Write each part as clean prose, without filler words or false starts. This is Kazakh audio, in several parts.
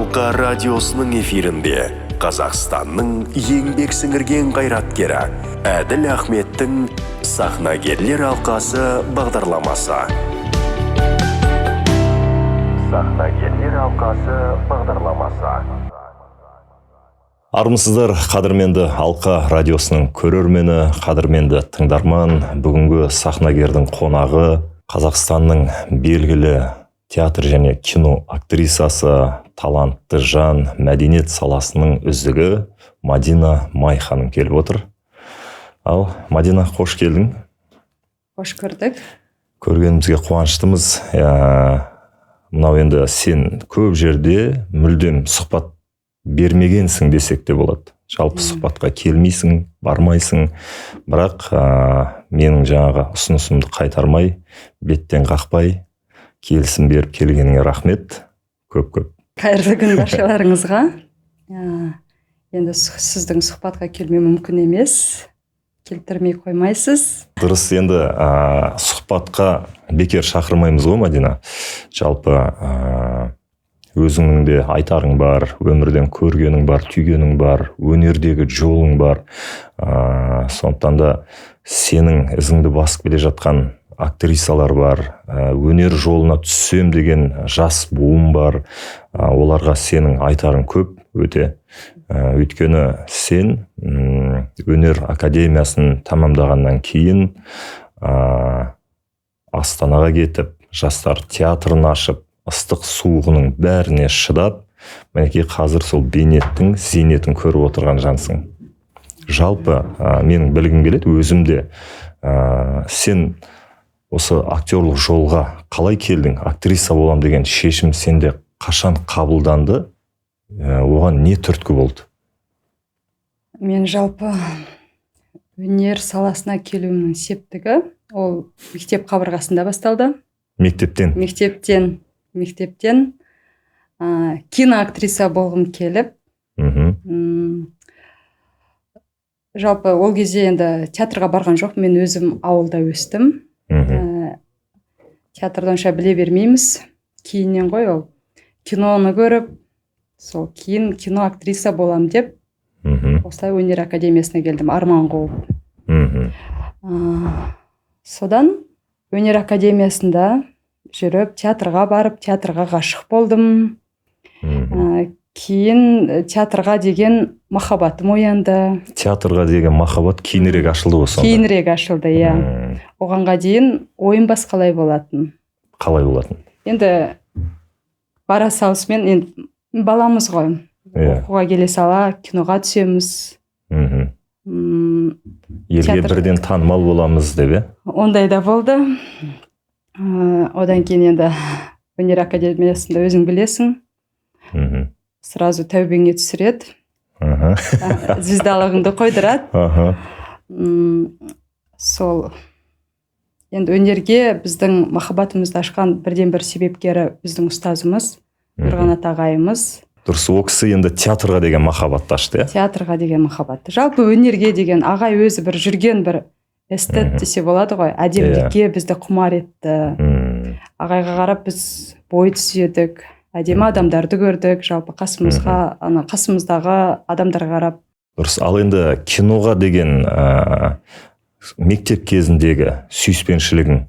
Алқа радиосының эфирінде Қазақстанның еңбек сіңірген қайраткері Әділ Ахметтің Сахнагерлер алқасы бағдарламасы. Сахнагерлер алқасы бағдарламасы. Армысыздар, қадірменді Алқа радиосының көрермені, қадірменді тыңдарман. Бүгінгі сахнагердің қонағы Қазақстанның белгілі театр және кино актрисасы, талантты жан, мәдениет саласының үздігі Мадина Май ханым келіп отыр. Ал, Мадина, қош келдің. Қош көрдік. Көргенімізге қуаныштымыз. Мынау енді сен көп жерде мүлдем сұхбат бермегенсің десек те болады. Жалпы сұхбатқа келмейсің, бармайсың. Бірақ менің жаңағы ұсынысымды қайтармай, беттен қақпай, келісім беріп келгеніңе рахмет. Көп-көп. Қайырлы күн баршаларыңызға. Енді сіздің сұхбатқа келмеу мүмкін емес. Келтірмей қоймайсыз. Дұрыс, енді сұхбатқа бекер шақырмаймыз ғой, Мадина. Жалпы өзіңнің де айтарың бар, өмірден көргенің бар, түйгенің бар, өнердегі жолың бар. Сондықтан да сенің ізіңді басып келе жатқан актрисалар бар, өнер жолына түссем деген жас буын бар. Оларға сенің айтарың көп өте. Өйткені сен өнер академиясын тамамдағаннан кейін Астанаға кетіп, жастар театрын ашып, ыстық суығының бәріне шыдап, мінекей қазір сол бейнеттің зейнетін көріп отырған жансың. Жалпы менің білгім келеді өзім де, сен осы актерлық жолға қалай келдің? Актриса болам деген шешім сенде қашан қабылданды? Оған не түрткі болды? Мен жалпы өнер саласына келуімнің септігі ол мектеп қабырғасында басталды. Мектептен? Мектептен киноактриса болғым келіп, жалпы ол кезде енді театрға барған жоқ, мен өзім ауылда өстім. Театрды онша біле бермейміз. Кейіннен ғой ол киноны көріп, сол кейін кино актриса болам деп, осылай өнер академиясына келдім, арман қуып. Содан өнер академиясында жүріп, театрға барып, театрға ғашық болдым. Кейін театрға деген махаббатым оянды. Театрға деген махаббат кейінірек ашылды ғой сонда? Кейінірек ашылды, иә. Оғанға дейін ойым басқалай болатын. Қалай болатын? Енді бара салысымен, енді баламыз ғой. Оқуға келе сала киноға түсеміз. Елге бірден танымал боламыз деп, иә? Ондай да болды. Одан кейін енді өнер академиясында өзің білесің. Сразу тәубеңе түсіреді. Звездалығыңды қойдырады. Сол енді өнерге біздің махаббатымызды ашқан бірден бір себепкері біздің ұстазымыз Нұрғанат ағайымыз. Дұрыс, ол кісі енді театрға деген махаббатты ашты, иә? Театрға деген махаббатты. Жалпы өнерге деген ағай өзі бір жүрген бір эстет десе болады ғой. Әдемілікке бізді құмар етті. Ағайға қарап біз бой түзедік, әдемі адамдарды көрдік, жалпы қасымызға, ана қасымыздағы адамдарға қарап. Дұрыс, ал енді киноға деген мектеп кезіндегі сүйіспеншілігің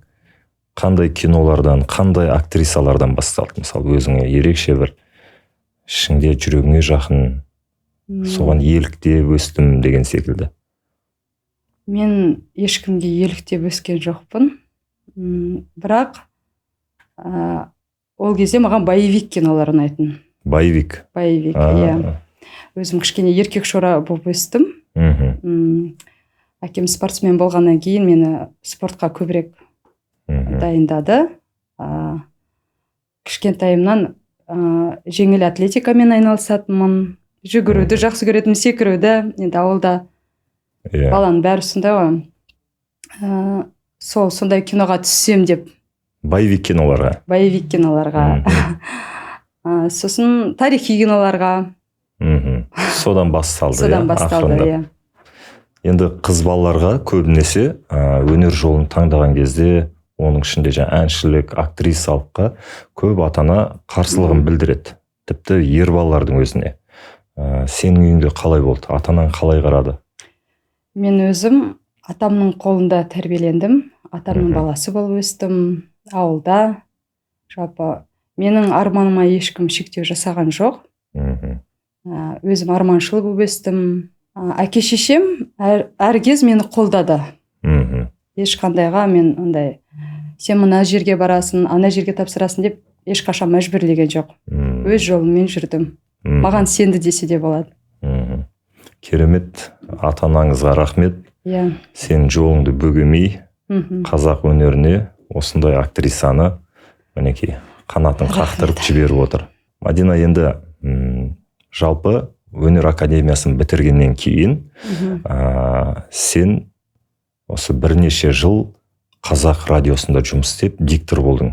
қандай кинолардан, қандай актрисалардан басталды? Мысалы, өзіңе ерекше бір ішіңде жүрегіңе жақын, соған еліктеп өстім деген секілді. Мен ешкімге еліктеп өскен жоқпын. Бірақ ол кезде маған боевик кинолар ұнайтын. Боевик? Боевик, иә. Өзім кішкене еркек шора болып өстім. Әкем спортсмен болғаннан кейін мені спортқа көбірек дайындады. Кішкентайымнан жеңіл атлетикамен айналысатынмын. Жүгіруді жақсы көретінмін, секіруді. Енді ауылда баланың бәрі сондай ғой. Сол сондай киноға түссем деп. Боевик киноларға? Боевик киноларға. Сосын тарихи киноларға. Содан басталды, Содан басталды, ақырындап. Иә. Енді қыз балаларға көбінесе өнер жолын таңдаған кезде, оның ішінде жаңа әншілік, актрисалыққа көп ата-ана қарсылығын білдіреді. Тіпті ер балалардың өзіне. Сенің үйіңде қалай болды? Ата-анаң қалай қарады? Мен өзім атамның қолында тәрбиелендім. Атамның баласы болып өстім. Ауылда. Жалпы менің арманыма ешкім шектеу жасаған жоқ. Өзім арманшыл болып өстім. Әке шешем әр кез мені қолдады. Ешқандайға мен ондай сен мына жерге барасың, ана жерге тапсырасың деп ешқашан мәжбүрлеген жоқ. Өз жолыммен жүрдім. Маған сенді десе де болады. Керемет. Ата-анаңызға рахмет. Иә. Сен жолыңды бөгемей, қазақ өнеріне осындай актрисаны мінекей қанатын қақтырып жіберіп отыр. Мадина, енді жалпы өнер академиясын бітіргеннен кейін сен осы бірнеше жыл Қазақ радиосында жұмыс істеп диктор болдың.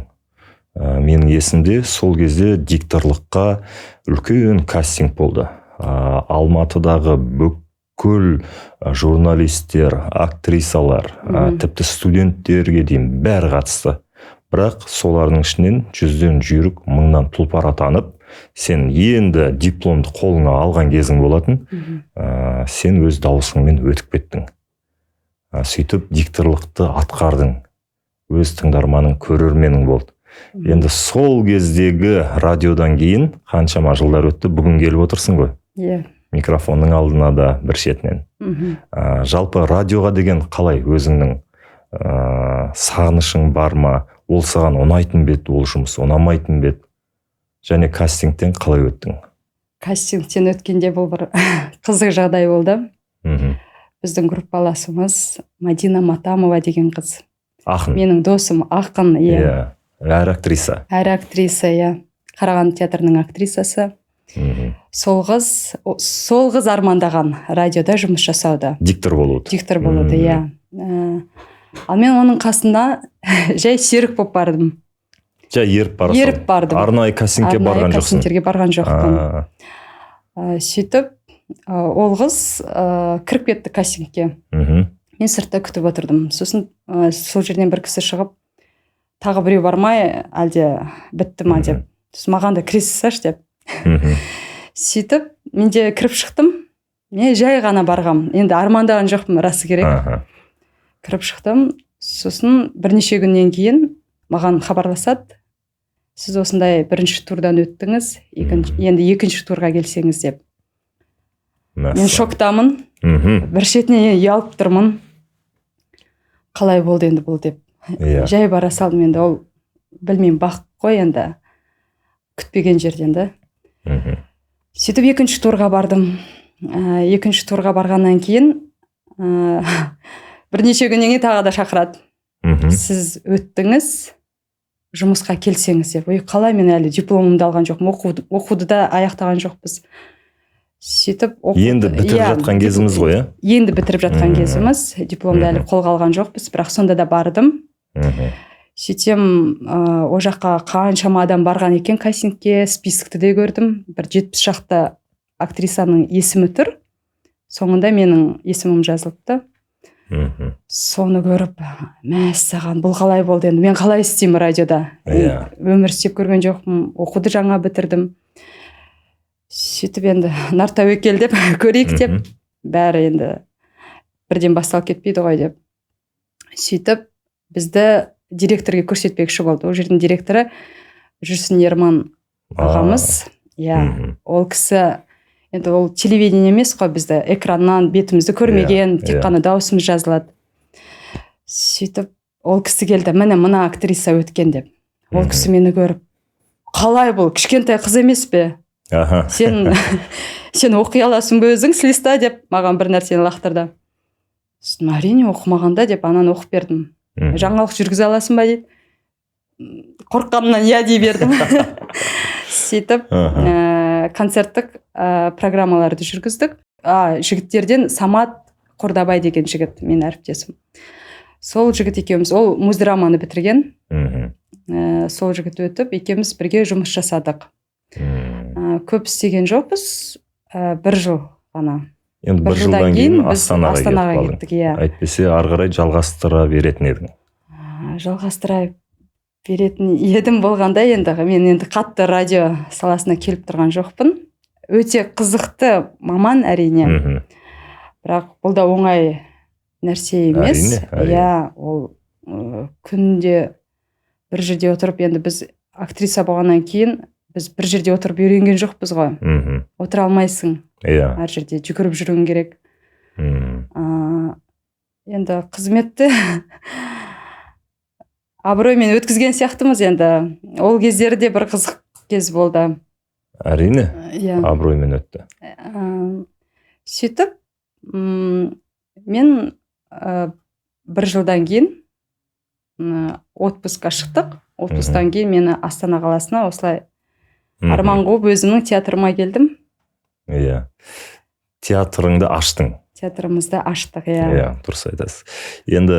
Менің есімде сол кезде дикторлыққа үлкен кастинг болды. Алматыдағы бүкіл журналистер, актрисалар, тіпті студенттерге дейін бәрі қатысты. Бірақ солардың ішінен 100-ден жүйрік, 1000-нан тұлпар атанып, сен енді дипломды қолыңа алған кезің болатын, сен өз дауысыңмен өтіп кеттің. Сөйтіп дикторлықты атқардың. Өз тыңдарманың, көрерменің болды. Енді сол кездегі радиодан кейін қаншама жылдар өтті, бүгін келіп отырсың ғой. Иә. Микрофонның алдына да бір шетінен. Жалпы радиоға деген қалай өзіңнің сағынышың бар ма? Ол саған ұнайтын бе еді, ол жұмыс ұнамайтын бе еді? Және кастингтен қалай өттің? Кастингтен өткенде бұл бір қызық жағдай болды. Біздің группаласымыз Мадина Матамова деген қыз. Ақын. Менің досым, ақын, иә. Әрі актриса. Әрі актриса, иә. Қарағанды театрының актрисасы. Сол қыз армандаған радиода жұмыс жасауды. Диктор болуды. Диктор болуды, иә. Ал мен оның қасында жай серік болып бардым. Жай еріп барасың. Еріп бардым. Арнайы кастингке барған жоқсың. Арнайы кастингтерге барған жоқпын. Сөйтіп ол қыз кіріп кетті кастингке. Мен сыртта күтіп отырдым. Сосын сол жерден бір кісі шығып, тағы біреу бармай, әлде бітті ма деп. Сосын маған да кіре салшы деп. Сөйтіп мен де кіріп шықтым. Мен жай ғана барғам. Енді армандаған жоқпын, расы керек. Кіріп шықтым. Сосын бірнеше күннен кейін маған хабарласады. Сіз осындай бірінші турдан өттіңіз, енді екінші турға келсеңіз деп. Мен шоктамын. Бір шетінен ұялып тұрмын. Қалай болды енді бұл деп. Жай бара салдым енді, ол білмеймін, бақ қой енді. Күтпеген жерден да. Сөйтіп екінші турға бардым. Екінші турға барғаннан кейін бірнеше күннен кейін тағы да шақырады. Сіз өттіңіз, жұмысқа келсеңіз деп. Ой, қалай, мен әлі дипломымды алған жоқпын, оқуды да аяқтаған жоқпыз. Сөйтіп енді бітіріп жатқан кезіміз ғой, иә? Енді бітіріп жатқан кезіміз, дипломды әлі қолға алған жоқпыз, бірақ сонда да бардым. Сөйтсем, ол жаққа қаншама адам барған екен кастингке, спискті де көрдім. Бір 70 шақты актрисаның есімі тұр. Соңында менің есімім жазылыпты. Соны көріп, мәссаған, бұл қалай болды енді, мен қалай істеймін радиода? Өмір істеп көрген жоқпын, оқуды жаңа бітірдім. Сөйтіп енді нар тәуекел деп көрейік деп, бәрі енді бірден басталып кетпейді ғой деп. Сөйтіп бізді директорге көрсетпекші болды. Ол жердің директоры Жүрсін Ерман ағамыз. Иә, ол кісі енді ол телевидение емес қой, бізді экраннан бетімізді көрмеген, тек қана дауысымыз жазылады. Сөйтіп ол кісі келді, міне мына актриса өткен деп. Ол кісі мені көріп, қалай бұл, кішкентай қыз емес пе? Сен оқи аласың ба өзің с листа деп маған бір нәрсені лақтырды. Сосын әрине оқымағанда деп ананы оқып бердім. Жаңалық жүргізе аласың ба дейді. Қорыққанымнан иә дей бердім. Сөйтіп концерттік программаларды жүргіздік. Жігіттерден Самат Қордабай деген жігіт, менің әріптесім. Сол жігіт екеуміз, ол муздраманы бітірген. Сол жігіт өтіп, екеуміз бірге жұмыс жасадық. Көп істеген жоқпыз, бір жыл ғана. Енді бір жылдан кейін Астанаға кеттік, иә. Әйтпесе ары қарай жалғастыра беретін едің. Жалғастыра Беретін едім болғанда, енді мен енді қатты радио саласына келіп тұрған жоқпын. Өте қызықты маман, әрине. Бірақ бұл да оңай нәрсе емес. Әрине, әрине. Иә, ол күнде бір жерде отырып, енді біз актриса болғаннан кейін біз бір жерде отырып үйренген жоқпыз ғой. Отыра алмайсың. Әр жерде жүгіріп жүруің керек. Енді қызметті абыроймен өткізген сияқтымыз енді. Ол кездері де бір қызық кез болды. Әрине, абыроймен өтті. Сөйтіп мен бір жылдан кейін отпускқа шықтық. Отпусктан кейін мені Астана қаласына осылай арман қуып, өзімнің театрыма келдім. Иә, театрыңды аштың. Театрымызды аштық, иә. Иә, дұрыс айтасыз. Енді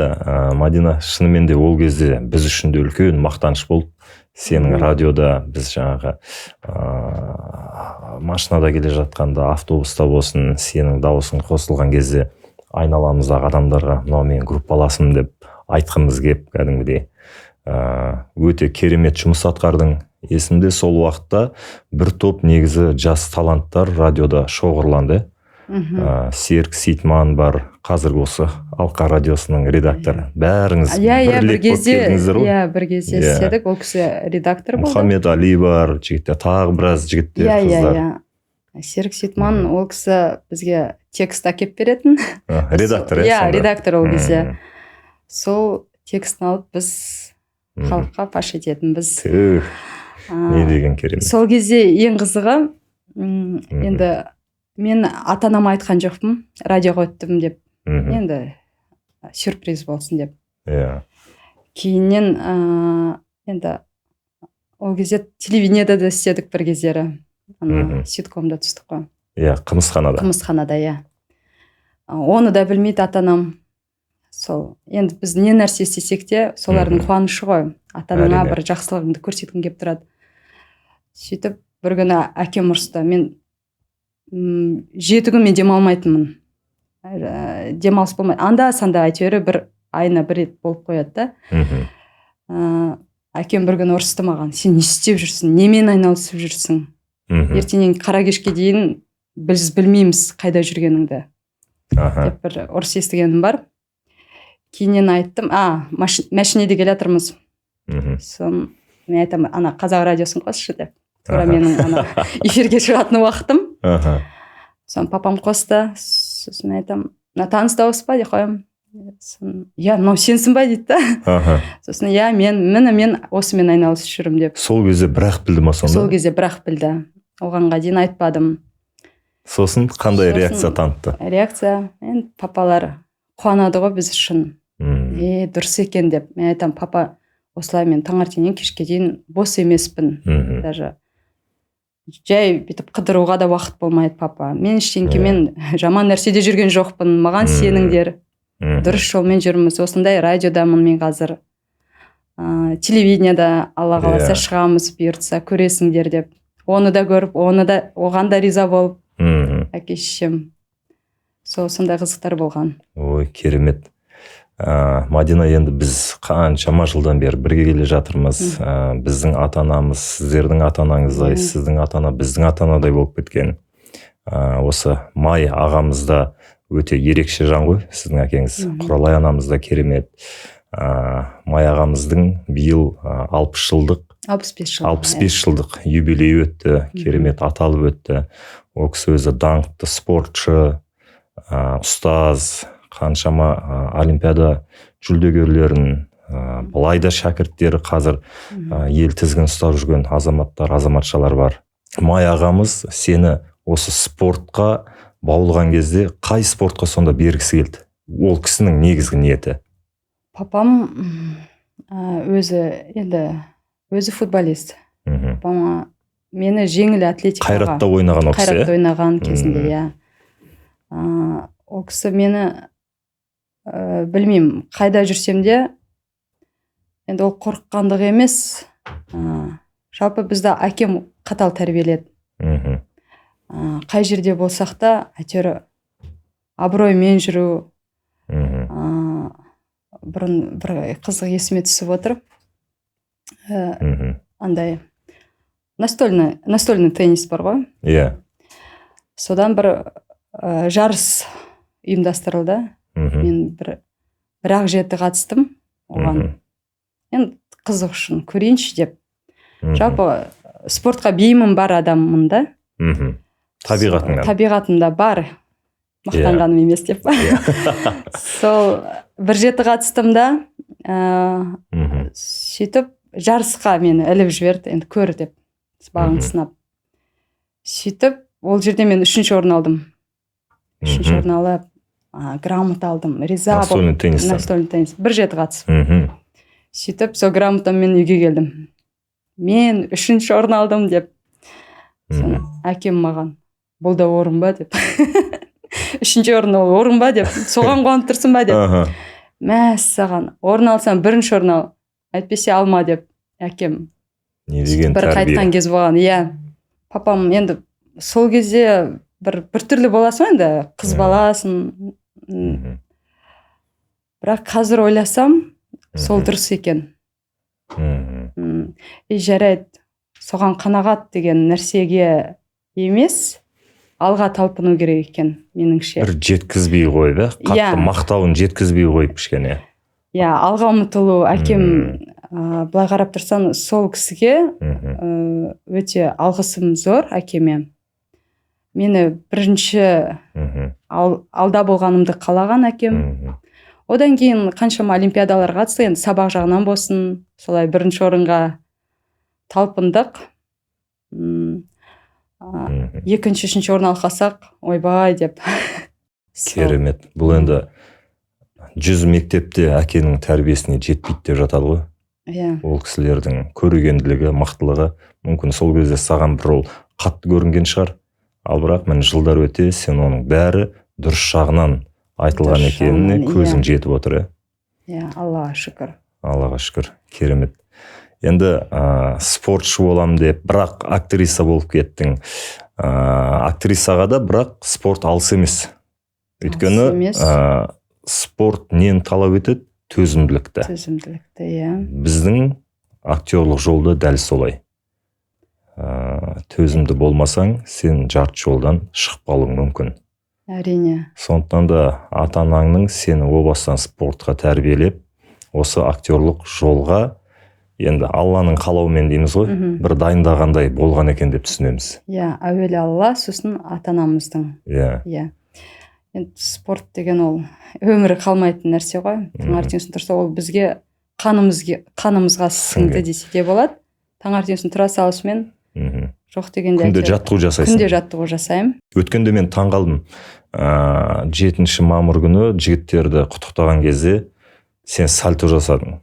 Мадина, шынымен де ол кезде біз үшін де үлкен мақтаныш болды сенің радиода. Біз жаңағы машинада келе жатқанда, автобуста болсын, сенің дауысың қосылған кезде айналамыздағы адамдарға «мынау менің группаласым» деп айтқымыз келіп, кәдімгідей өте керемет жұмыс атқардың. Есімде, сол уақытта бір топ негізі жас таланттар радиода шоғырланды. Серік Сейтман бар, қазіргі осы Алқа радиосының редакторы. Бәріңіз Иә, бір бір лек болып кезде келдіңіздер ғой. Иә, бір кезде істедік. Ол кісі редактор болды. Мұхаммед Али бар, жігіттер, тағы біраз жігіттер, қыздар. Иә, Серік Сейтман, ол кісі бізге текст әкеліп беретін. Редактор, иә, Иә, сонда? редактор ол кезде. Сол текстін алып, біз халыққа паш ететінбіз. Түх, не деген керемет. Сол кезде ең қызығы, енді мен ата анама айтқан жоқпын радиоға өттім деп. Енді сюрприз болсын деп. Кейіннен енді ол кезде телевидениеда да істедік бір кездері, ана ситкомда түстік қой. Иә, Қымызханада. Қымызханада, иә. Оны да білмейді ата анам. Сол енді біз не нәрсе істесек те, солардың қуанышы ғой, ата анаңа бір жақсылығыңды көрсеткің келіп тұрады. Сөйтіп бір күні әкем ұрысты. Мен 7 күн мен демалмайтынмын. Демалыс болмайды, анда санда әйтеуір бір айына бір рет болып қояды да. Әкем бір күні ұрысты маған: «Сен не істеп жүрсің, немен айналысып жүрсің? Ертеңнен қара кешке дейін біз білмейміз қайда жүргеніңді», — деп бір ұрыс естігенім бар. Кейіннен айттым, машинеде келе жатырмыз. Сосын мен айтамын: «Ана Қазақ радиосын қосшы», — деп. Тура менің ана эфирге шығатын уақытым. Сосын папам қосты. Сосын мен айтамын: «Мына таныс дауыс па?» — деп қоямын. Сосын: «Иә, мынау сенсің ба?» — дейді да. Сосын: «Иә, мен, міне, мен осымен айналысып жүрмін», — деп. Сол кезде бірақ білді ма сонда? Сол кезде бірақ білді, оғанға дейін айтпадым. Сосын қандай Сосын реакция танытты? Реакция, енді папалар қуанады ғой біз үшін. «Е, дұрыс екен», — деп. Мен айтамын: «Папа, осылай мен таңертеңнен кешке дейін бос емеспін. Даже жай бүйтіп қыдыруға да уақыт болмайды, папа. Мен ештеңкемен жаман нәрседе жүрген жоқпын, маған сеніңдер. Дұрыс жолмен жүрміз, осындай радиодамын мен қазір, телевидениеда, Алла қаласа, шығамыз, бұйыртса, көресіңдер», — деп. Оны да көріп, оны да, оған да риза болып әке шешем. Сол сондай қызықтар болған. Ой, керемет. Мадина, енді біз қаншама жылдан бері бірге келе жатырмыз. Біздің ата анамыз сіздердің ата анаңыздай, сіздің ата ана біздің ата анадай болып кеткен. Осы Май ағамыз да өте ерекше жан ғой, сіздің әкеңіз. Құралай анамыз да керемет. Май ағамыздың биыл 60 жылдық 65 жыл. 65 жылдық юбилейі өтті, керемет аталып өтті. Ол кісі өзі даңқты спортшы, ұстаз, қаншама олимпиада жүлдегерлерін, былай да шәкірттері қазір ел тізгін ұстап жүрген азаматтар, азаматшалар бар. Май ағамыз сені осы спортқа баулыған кезде қай спортқа сонда бергісі келді, ол кісінің негізгі ниеті? Папам өзі енді өзі футболист. Папама мені жеңіл атлетикаға Қайратта ойнаған ол кісі, Қайратта иә? ойнаған кезінде, иә. Ол кісі мені білмеймін, қайда жүрсем де, енді ол қорыққандығы емес, жалпы бізді әкем қатал тәрбиеледі. Қай жерде болсақ та, әйтеуір абыроймен жүру. Бұрын бір қызық есіме түсіп отыр. Андай настольный теннис бар ғой. Иә. Содан бір жарыс ұйымдастырылды. Мен бір-ақ жеті қатыстым оған. Енді қызық үшін көрейінші деп. Жалпы спортқа бейімім бар адаммын да. Табиғатыңнан. Табиғатымда бар. Мақтанғаным емес деп. Сол бір жеті қатыстым да, сөйтіп жарысқа мені іліп жіберді, енді көр деп, бағыңды сынап. Сөйтіп ол жерде мен 3-ші орын алдым. 3-ші орын алып, грамота алдым, риза болып. Настольный теннистен. Настольный теннис. Бір жеті қатысып. Сөйтіп сол грамотамен үйге келдім. Мен 3-ші орын алдым деп. Соны әкем маған, бұл да орын ба деп. 3-ші орын ол орын ба деп. Соған қуанып тұрсың ба деп. Мәссаған, орын алсам 1-ші орын ал, әйтпесе алма деп әкем. Не деген бір тәрбие. Қайтқан кез болған, иә. Папам енді сол кезде бір түрлі боласың ғой енді, қыз баласың. Бірақ қазір ойласам, сол дұрыс екен. И жарайды, соған қанағат деген нәрсеге емес, алға талпыну керек екен меніңше. Бір жеткізбей қойып, қатты мақтауын жеткізбей қойып кішкене. Иә, алға ұмтылу. Әкем былай қарап тұрсаң, сол кісіге өте алғысым зор әкеме. Мені бірінші алда болғанымды қалаған әкем. Одан кейін қаншама олимпиадаларға қатысты, енді сабақ жағынан болсын, солай бірінші орынға талпындық. 2-ші, 3-ші орын алып қалсақ, ойбай деп. Керемет. Бұл енді 100 мектепте әкенің тәрбиесіне жетпейді деп жатады ғой. Иә. Ол кісілердің көрегенділігі, мықтылығы мүмкін сол кезде саған бір ол қатты көрінген шығар. Ал бірақ міне жылдар өте сен оның бәрі дұрыс жағынан айтылған екеніне көзің жетіп отыр. Иә, Аллаға шүкір. Аллаға шүкір. Керемет. Енді спортшы болам деп, бірақ актриса болып кеттің. Актрисаға да бірақ спорт алыс емес. Өйткені спорт нені талап етеді? Төзімділікті. Төзімділікті, иә. Біздің актерлық жолда дәл солай. Төзімді болмасаң, сен жарты жолдан шығып қалуың мүмкін. Әрине. Сондықтан да ата-анаңның сені о бастан спортқа тәрбиелеп, осы актерлық жолға енді Алланың қалауымен дейміз ғой, бір дайындағандай болған екен деп түсінеміз. Иә, әуелі Алла, сосын ата-анамыздың. Иә. Иә. Енді спорт деген ол өмірі қалмайтын нәрсе ғой. Таңертеңгісін тұрса ол бізге қанымызға сіңді десе де болады. Таңертеңгісін тұра салысымен жоқ дегенде күнде жаттығу жасайсың. Күнде жаттығу жасаймын. Өткенде мен таң қалдым. 7 мамыр күні жігіттерді құттықтаған кезде сен сальто жасадың.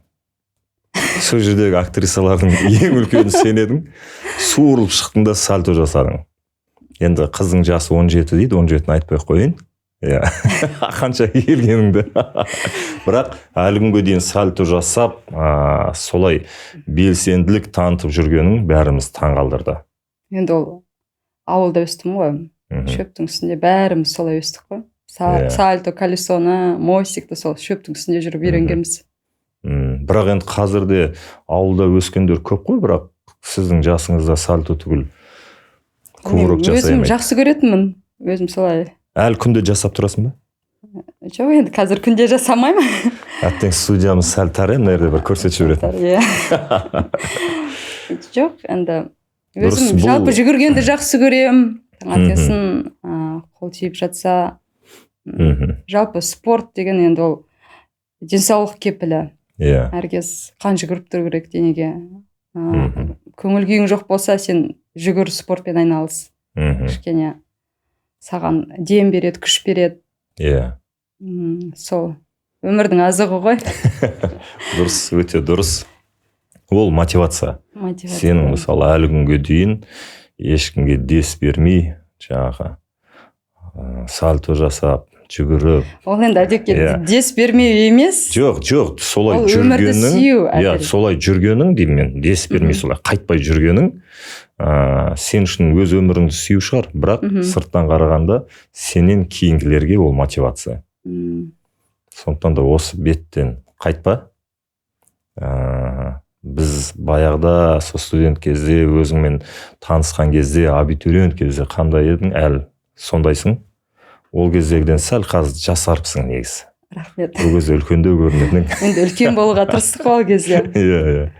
Сол жердегі актрисалардың ең үлкені сен едің. Суырылып шықтың да сальто жасадың. Енді қыздың жасы 17 дейді, 17-ні айтпай қояйын. Иә. Қанша келгеніңді. Бірақ әлі күнге дейін сальто жасап, солай белсенділік танытып жүргенің бәріміз таң қалдырды. Енді ол ауылда өстім ғой. Шөптің үстінде бәріміз солай өстік қой. Сальто, колесоны, мостикті сол шөптің үстінде жүріп үйренгенбіз. Бірақ енді қазірде ауылда өскендер көп қой, бірақ сіздің жасыңызда сальто түгіл кувырок жасай алмайды. Өзім жақсы көретінмін, өзім солай. Әлі күнде жасап тұрасың ба? Жоқ, енді қазір күнде жасамаймын. Әттең студиямыз сәл тар, мына жерде бір көрсетіп жіберетін. Иә. Жоқ, енді өзім жалпы жүгіргенді жақсы көремін. Таңертеңгісін қол тиіп жатса, жалпы спорт деген енді ол денсаулық кепілі. Иә. Әркез қан жүгіріп тұру керек денеге. Көңіл күйің жоқ болса, сен жүгір, спортпен айналыс. Кішкене саған дем береді, күш береді. Иә. Сол өмірдің азығы ғой. Дұрыс, өте дұрыс. Ол мотивация. Мотивация. Сенің мысалы әлі күнге дейін ешкімге дес бермей, жаңағы сальто жасап, жүгіріп. Ол енді әдетке дес бермеу емес. Жоқ, жоқ, солай жүргенің, иә, солай жүргенің деймін мен, дес бермей солай қайтпай жүргенің, сен үшін өз өміріңді сүю шығар, бірақ сырттан қарағанда сенен кейінгілерге ол мотивация. Сондықтан да осы беттен қайтпа. Біз баяғыда сол студент кезде, өзіңмен танысқан кезде, абитуриент кезде қандай едің, әлі сондайсың. Ол кездегіден сәл қазір жасарыпсың негізі. Рахмет. Ол кезде үлкендеу көрінетін. Енді үлкен болуға тырыстық қой ол кезде. Иә.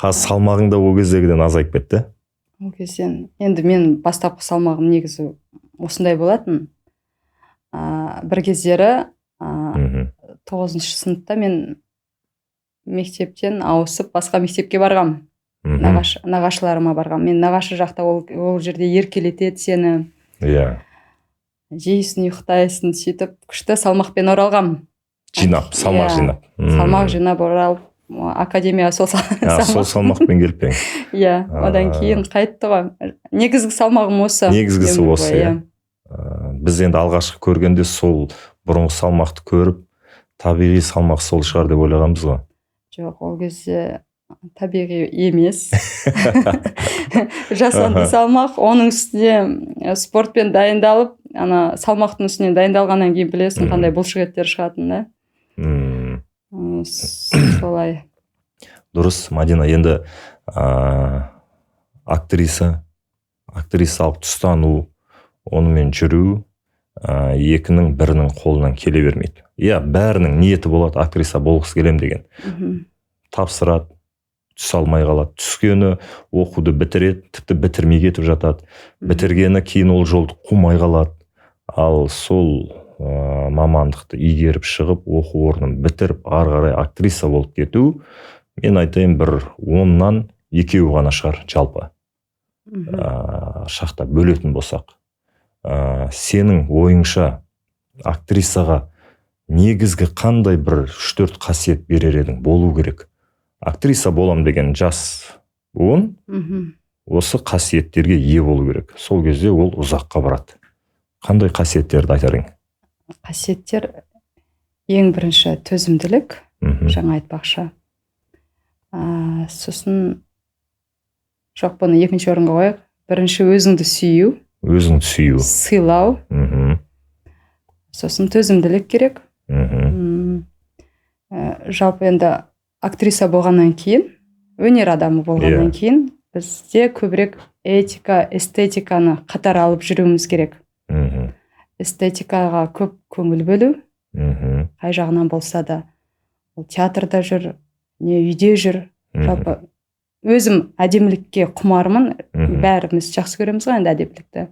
Қазір салмағың да ол кездегіден азайып кетті. Ол кезден енді мен бастапқы салмағым негізі осындай болатын. Бір кездері 9 сыныпта мен мектептен ауысып басқа мектепке барғам. Нағашыларыма барғам. Мен нағашы жақта ол жерде еркелетеді сені. Иә. Жейсің, ұйықтайсың, сөйтіп күшті салмақпен оралғам. Жинап, салмақ жинап. Салмақ жинап оралып, академия сол сол салмақпен келіп пе? Иә, одан кейін қайтты ғой. Негізгі салмағым осы. Негізгісі осы, иә. Біз енді алғашқы көргенде сол бұрынғы салмақты көріп, табиғи салмақ сол шығар деп ойлағанбыз ғой. Жоқ, ол кезде табиғи емес. Жасанды салмақ, оның үстіне спортпен дайындалып, ана салмақтың үстіне дайындалғаннан кейін білесің, қандай бұлшық еттер шығатынын, да? Солай. Дұрыс, Мадина, енді актрисалық тұстану, онымен жүру екінің бірінің қолынан келе бермейді. Иә, бәрінің ниеті болады, актриса болғысы келем деген. Тапсырады, түсе алмай қалады. Түскені оқуды бітіреді, тіпті бітірмей кетіп жатады. Бітіргені кейін ол жолды қумай қалады. Ал сол мамандықты игеріп шығып, оқу орнын бітіріп, ары қарай актриса болып кету, мен айтайын, бір 10-нан 2 ғана шығар жалпы. Шақта бөлетін болсақ. Сенің ойыңша актрисаға негізгі қандай бір 3-4 қасиет берер едің, болу керек? Актриса болам деген жас буын осы қасиеттерге ие болу керек. Сол кезде ол ұзаққа барады. Қандай қасиеттерді айтар едің? Қасиеттер ең бірінші төзімділік, жаңа айтпақшы. Сосын жоқ, бұны екінші орынға қояйық. Бірінші өзіңді сүю. Өзіңді сүю. Сыйлау. Сосын төзімділік керек. Жалпы енді актриса болғаннан кейін, өнер адамы болғаннан кейін бізде көбірек этика, эстетиканы қатар алып жүруіміз керек. Эстетикаға көп көңіл бөлу, қай жағынан болса да, ол театрда жүр, не үйде жүр. Жалпы өзім әдемілікке құмармын, бәріміз жақсы көреміз ғой енді әдемілікті.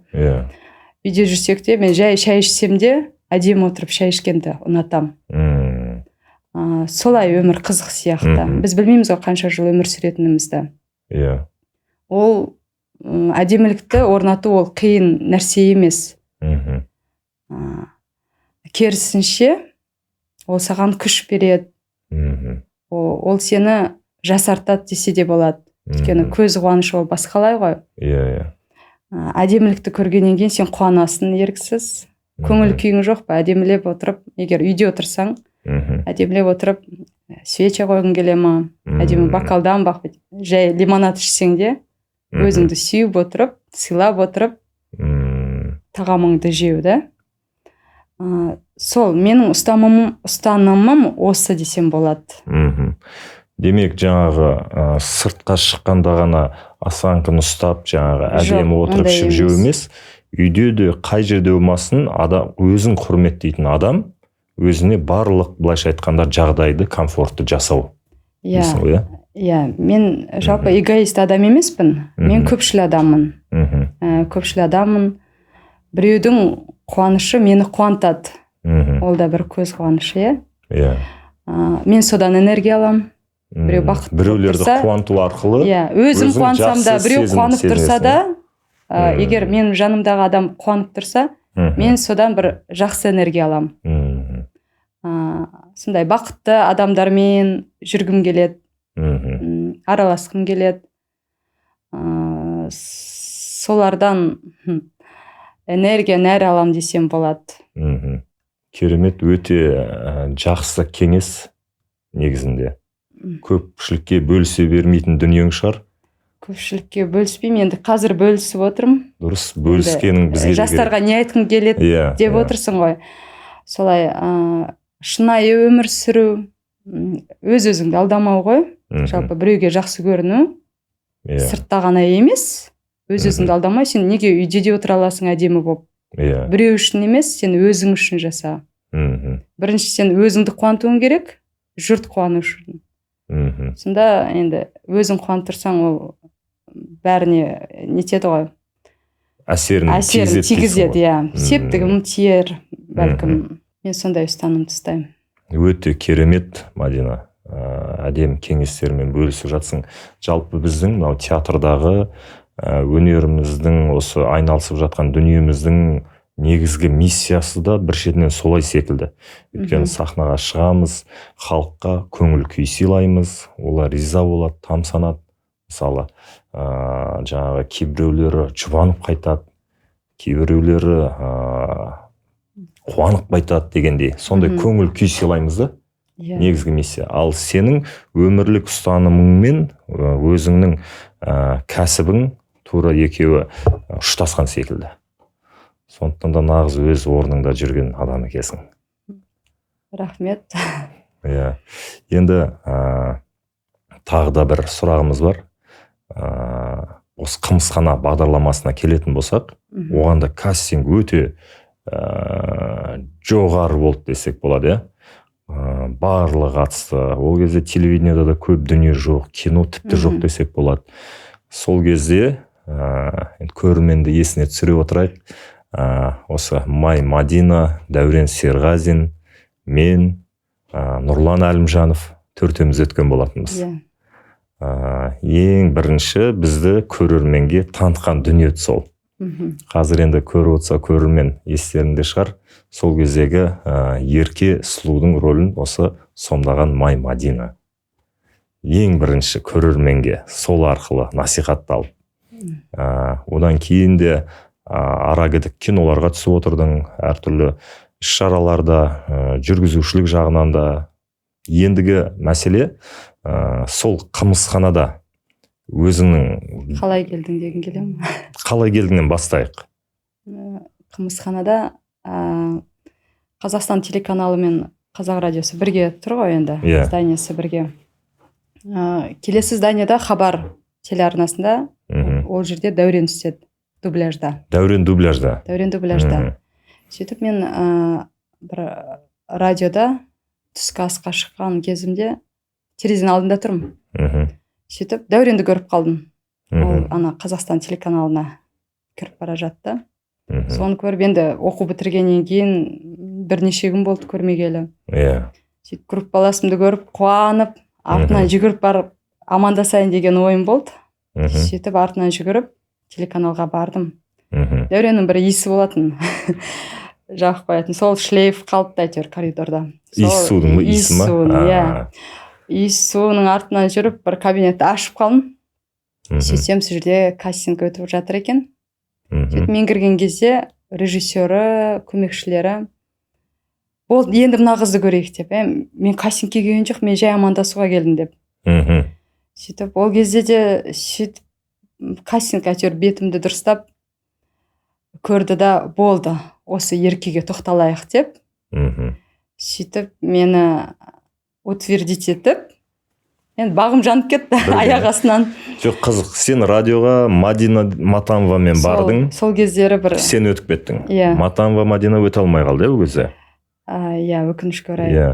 Үйде жүрсек те, мен жай шай ішсем де, әдемі отырып шай ішкенді ұнатам. Солай өмір қызық сияқты. Біз білмейміз ғой қанша жыл өмір сүретінімізді. Ол әдемілікті орнату ол қиын нәрсе емес. Керісінше, ол саған күш береді. Ол сені жасартады десе де болады. Өйткені көз қуанышы ол басқалай ғой. Әдемілікті көргеннен кейін сен қуанасың еріксіз. Көңіл күйің жоқ па? Әдемілеп отырып, егер үйде отырсаң, әдемілеп отырып свеча қойғың келе ма? Әдемі бокалдан бақ, жай лимонад ішсең де, өзіңді сүйіп отырып, сыйлап отырып, тағамыңды жеу, да? Сол менің ұстанымым осы десем болады. Демек, жаңағы сыртқа шыққанда ғана осанканы ұстап, жаңағы әдемі отырып ішіп жеу емес, үйде де қай жерде болмасын, адам өзін құрметтейтін адам өзіне барлық, былайша айтқанда, жағдайды, комфортты жасау. Иә. Иә, мен жалпы эгоист адам емеспін. Мен көпшіл адаммын. Көпшіл адаммын. Біреудің қуанышы мені қуантады. Ол да бір көз қуанышы, иә? Иә. Мен содан энергия аламын. Біреу бақытты біреулерді қуанту арқылы. Иә, өзім қуансам да, біреу қуанып тұрса да, егер менің жанымдағы адам қуанып тұрса, мен содан бір жақсы энергия аламын. Сондай бақытты адамдармен жүргім келеді, араласқым келеді. Солардан энергия, нәр алам десем болады. Керемет, өте жақсы кеңес негізінде. Көпшілікке бөлісе бермейтін дүниең шығар. Көпшілікке бөліспеймін, енді қазір бөлісіп отырмын. Дұрыс, бөліскенің бізге де керек. Жастарға не айтқың келеді деп отырсың ғой. Солай шынайы өмір сүру, өз-өзіңді алдамау ғой. Жалпы біреуге жақсы көріну сыртта ғана емес, өз өзіңді алдамай, сен неге үйде де отыра аласың әдемі болып. Біреу үшін емес, сен өзің үшін жаса. Бірінші сен өзіңді қуантуың керек, жұрт қуану үшін. Сонда енді өзің қуанып тұрсаң, ол бәріне нетеді ғой. Әсерін әсерін тигізеді, иә. Септігім тиер, бәлкім. Мен сондай ұстанымды ұстаймын. Өте керемет, Мадина. Әдемі кеңестермен бөлісіп жатсың. Жалпы біздің мынау театрдағы өнеріміздің, осы айналысып жатқан дүниеміздің негізгі миссиясы да бір шетінен солай секілді. Өйткені сахнаға шығамыз, халыққа көңіл күй сыйлаймыз, олар риза болады, тамсанады. Мысалы, жаңағы кейбіреулері жұбанып қайтады, кейбіреулері қуанып қайтады дегендей. Сондай көңіл күй сыйлаймыз да. Негізгі миссия. Ал сенің өмірлік ұстанымыңмен өзіңнің кәсібің тура екеуі ұштасқан секілді. Сондықтан да нағыз өз орныңда жүрген адам екенсің. Рахмет. Иә. Енді тағы да бір сұрағымыз бар. Осы Қымызхана бағдарламасына келетін болсақ, оған да кастинг өте жоғары болды десек болады, иә? Барлығы қатысты. Ол кезде телевидениеда да көп дүние жоқ, кино тіпті жоқ десек болады. Сол кезде енді көрерменді есіне түсіре отырайық. Осы Май Мадина, Дәурен Серғазин, мен, Нұрлан Әлімжанов төртеуміз өткен болатынбыз. Ең бірінші бізді көрерменге танытқан дүние сол. Қазір енді көріп отырса көрермен естерінде шығар. Сол кездегі Ерке сұлудың рөлін осы сомдаған Май Мадина. Ең бірінші көрерменге сол арқылы насихатталып. Одан кейін де арагідік киноларға түсіп отырдың, әртүрлі іс-шараларда, жүргізушілік жағынан да. Ендігі мәселе, сол Қымызханада өзіңнің қалай келдің деген келе ме? Қалай келдіңнен бастайық. Қымызханада Қазақстан телеканалы мен Қазақ радиосы бірге тұр ғой енді, зданиясы бірге. Келесі зданияда Хабар телеарнасында, ол жерде Дәурен түседі дубляжда. Дәурен дубляжда. Дәурен дубляжда. Сөйтіп мен бір радиода түскі асқа шыққан кезімде терезенің алдында тұрмын. Сөйтіп Дәуренді көріп қалдым. Ол ана Қазақстан телеканалына кіріп бара жатты. Соны көріп, енді оқу бітіргеннен кейін бірнеше күн болды көрмегелі. Сөйтіп группаласымды көріп, қуанып, артынан жүгіріп барып амандасайын деген ойым болды. Сөйтіп артынан жүгіріп телеканалға бардым. Дәуреннің бір иісі болатын. Жағып қоятын. Сол шлейф қалыпты әйтеуір коридорда. Иіс судың ба? Иісі ма? Иә. Иіс суының артынан жүріп бір кабинетті ашып қалдым. Сөйтсем сол жерде кастинг өтіп жатыр екен. Сөйтіп мен кірген кезде режиссері, көмекшілері болды, енді мына қызды көрейік деп. Мен кастингке келген жоқ, мен жай амандасуға келдім деп. Сөйтіп ол кезде де сөйтіп кастинг әйтеуір бетімді дұрыстап көрді да, болды, осы Еркеге тоқталайық деп. Сөйтіп мені утвердить етіп, енді бағым жанып кетті аяқ астынан. Жоқ, қызық, сен радиоға Мадина Матамовамен бардың. Сол кездері бір. Сен өтіп кеттің. Иә. Матамова Мадина өте алмай қалды, ол кезде. Иә, өкінішке орай. Иә.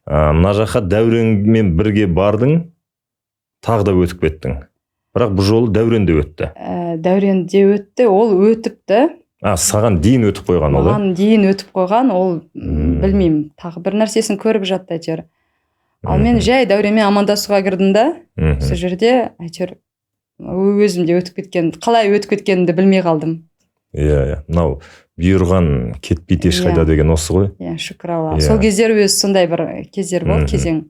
Мына жаққа Дәуренмен бірге бардың, тағы да өтіп кеттің. Бірақ бұл жолы Дәурен де өтті. Дәурен де өтті, ол өтіпті. Саған дейін өтіп қойған ол? Маған дейін өтіп қойған, ол білмеймін, тағы бір нәрсесін көріп жатты әйтеуір. Ал мен жай Дәуренмен амандасуға кірдім да, сол жерде әйтеуір өзім де өтіп кеткен, қалай өтіп кеткенімді білмей қалдым. Иә, мынау бұйырған кетпейді ешқайда деген осы ғой. Иә, шүкір Алла. Сол кездер өзі сондай бір кездер болды, кезең.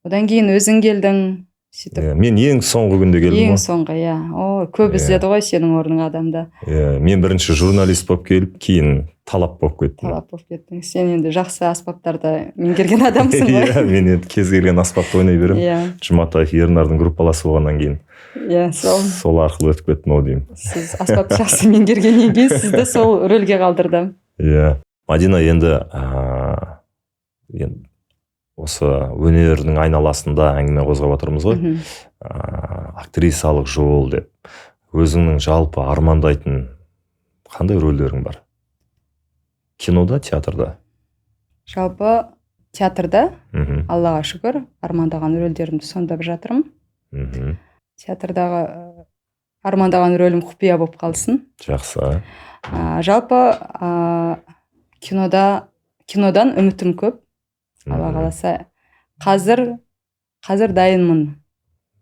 Одан кейін өзің келдің. Сөйтіп. Мен ең соңғы күнде келдім. Ең соңғы, иә. О, көп іздеді ғой сенің орның адамда. Иә, мен бірінші журналист болып келіп, кейін талап болып кеттім. Талап болып кеттің. Сен енді жақсы аспаптарды меңгерген адамсың ғой. Иә, мен енді кез келген аспапты ойнай беремін. Иә. Жұматаев Ернардың группаласы болғаннан кейін. Иә, сол. Сол арқылы өтіп кеттім ау деймін. Сіз аспапты жақсы меңгергеннен кейін сізді сол рөлге қалдырды. Иә. Мадина, енді Осы өнердің айналасында әңгіме қозғап жатырмыз ғой. Актрисалық жол деп. Өзіңнің жалпы армандайтын қандай рөлдерің бар? Кинода, театрда? Жалпы театрда, Аллаға шүкір, армандаған рөлдерімді сомдап жатырмын. Театрдағы армандаған рөлім құпия болып қалсын. Жақсы. Жалпы кинодан үмітім көп. Алла қаласа, қазір дайынмын.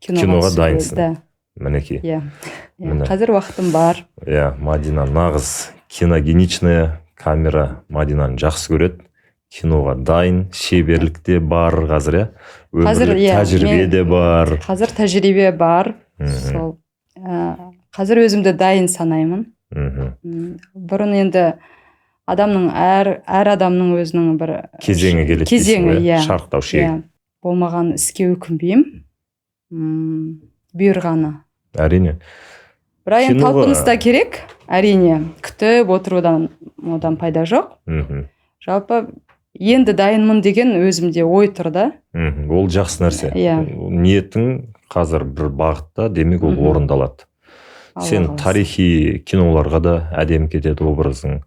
Киноға түсуге. Дайынсың. Да. Мінекей. Иә. Міне. Қазір уақытым бар. Иә, Мадина нағыз киногеничная, камера Мадинаны жақсы көреді. Киноға дайын, шеберлік те бар қазір, иә. Қазір, Өмірлік иә, тәжірибе де бар. Қазір тәжірибе бар. Сол қазір өзімді дайын санаймын. Бұрын енді адамның әр адамның өзінің бір Кезеңі келеді дейсің кезеңі, ғой, иә. Шарықтау шегі. Иә. Болмаған іске өкінбеймін. Бұйырғаны. Әрине. Бірақ енді Киноға- талпыныс та керек, әрине. Күтіп отырудан одан пайда жоқ. Жалпы енді дайынмын деген өзімде ой тұр да. Ол жақсы нәрсе. Иә. Ниетің қазір бір бағытта, демек ол орындалады. Алла Сен қаласа. тарихи киноларға да әдемі кетеді образың.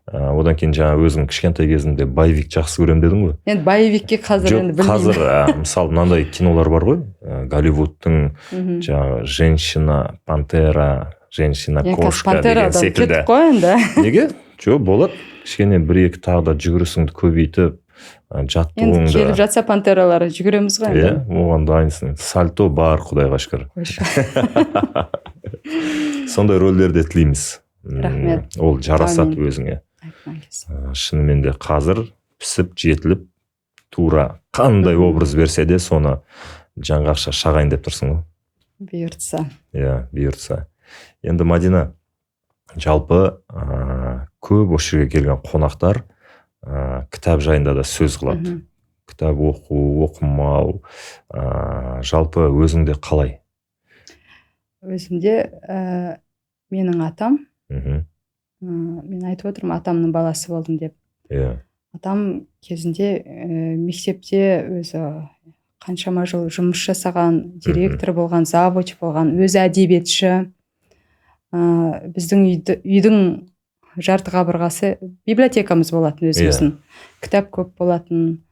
Одан кейін жаңа өзің кішкентай кезімде боевик жақсы көремін дедің ғой. Енді боевикке қазір Жоқ, енді білмеймін. қазір мысалы мынандай кинолар бар ғой, Голливудтың жаңағы женщина пантера, женщина Енді қазір кошка деген пантерадан секілді. кеттік қой енді. Неге? Жоқ, болады. Кішкене бір екі тағы да жүгірісіңді көбейтіп, Енді жаттығуыңды. келіп жатса пантералар, жүгіреміз ғой Иә, енді. оған дайынсың. Сальто бар, Құдайға шүкір. Қойшы. Сондай рөлдерді тілейміз. Рахмет. Ол жарасады Әмин. өзіңе. Айтқан келсін. Шынымен де қазір пісіп жетіліп, тура қандай образ берсе де соны жаңғақша шағайын деп тұрсың ғой. Бұйыртса. Иә, бұйыртса. Енді Мадина, жалпы көп осы жерге келген қонақтар кітап жайында да сөз қылады. Кітап оқу, оқымау, жалпы өзіңде қалай? Өзімде менің атам, мен айтып отырмын, атамның баласы болдым деп. Атам кезінде мектепте өзі қаншама жыл жұмыс жасаған, директор болған, завуч болған, өзі әдебиетші. Біздің үйдің жарты қабырғасы библиотекамыз болатын өзіміздің. Кітап көп болатын.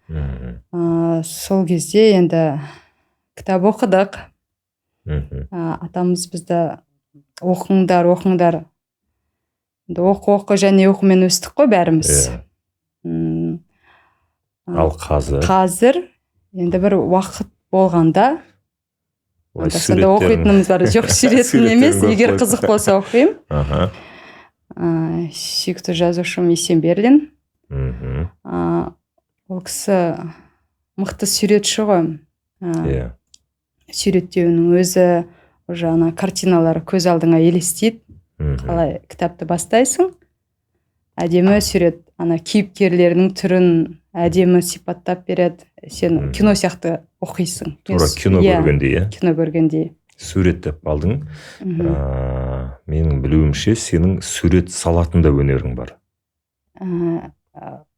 Сол кезде енді кітап оқыдық. Атамыз бізді оқыңдар, оқыңдар. Енді оқы, оқы және оқумен өстік қой бәріміз. Ал қазір? Қазір енді бір уақыт болғанда Ой, анда-санда оқитынымыз бар. Жоқ, суретін суреттерін емес, көріп егер қойып. қызық болса оқимын. Сүйікті жазушым Есенберлин. Ол кісі мықты суретші ғой. Суреттеуінің өзі уже ана картиналары көз алдыңа елестейді. Қалай кітапты бастайсың, әдемі сурет, ана кейіпкерлерінің түрін әдемі сипаттап береді. Сен кино сияқты оқисың. Тура кино көргендей, иә? Кино көргендей. Сурет деп алдың. Менің білуімше, сенің сурет салатын да өнерің бар.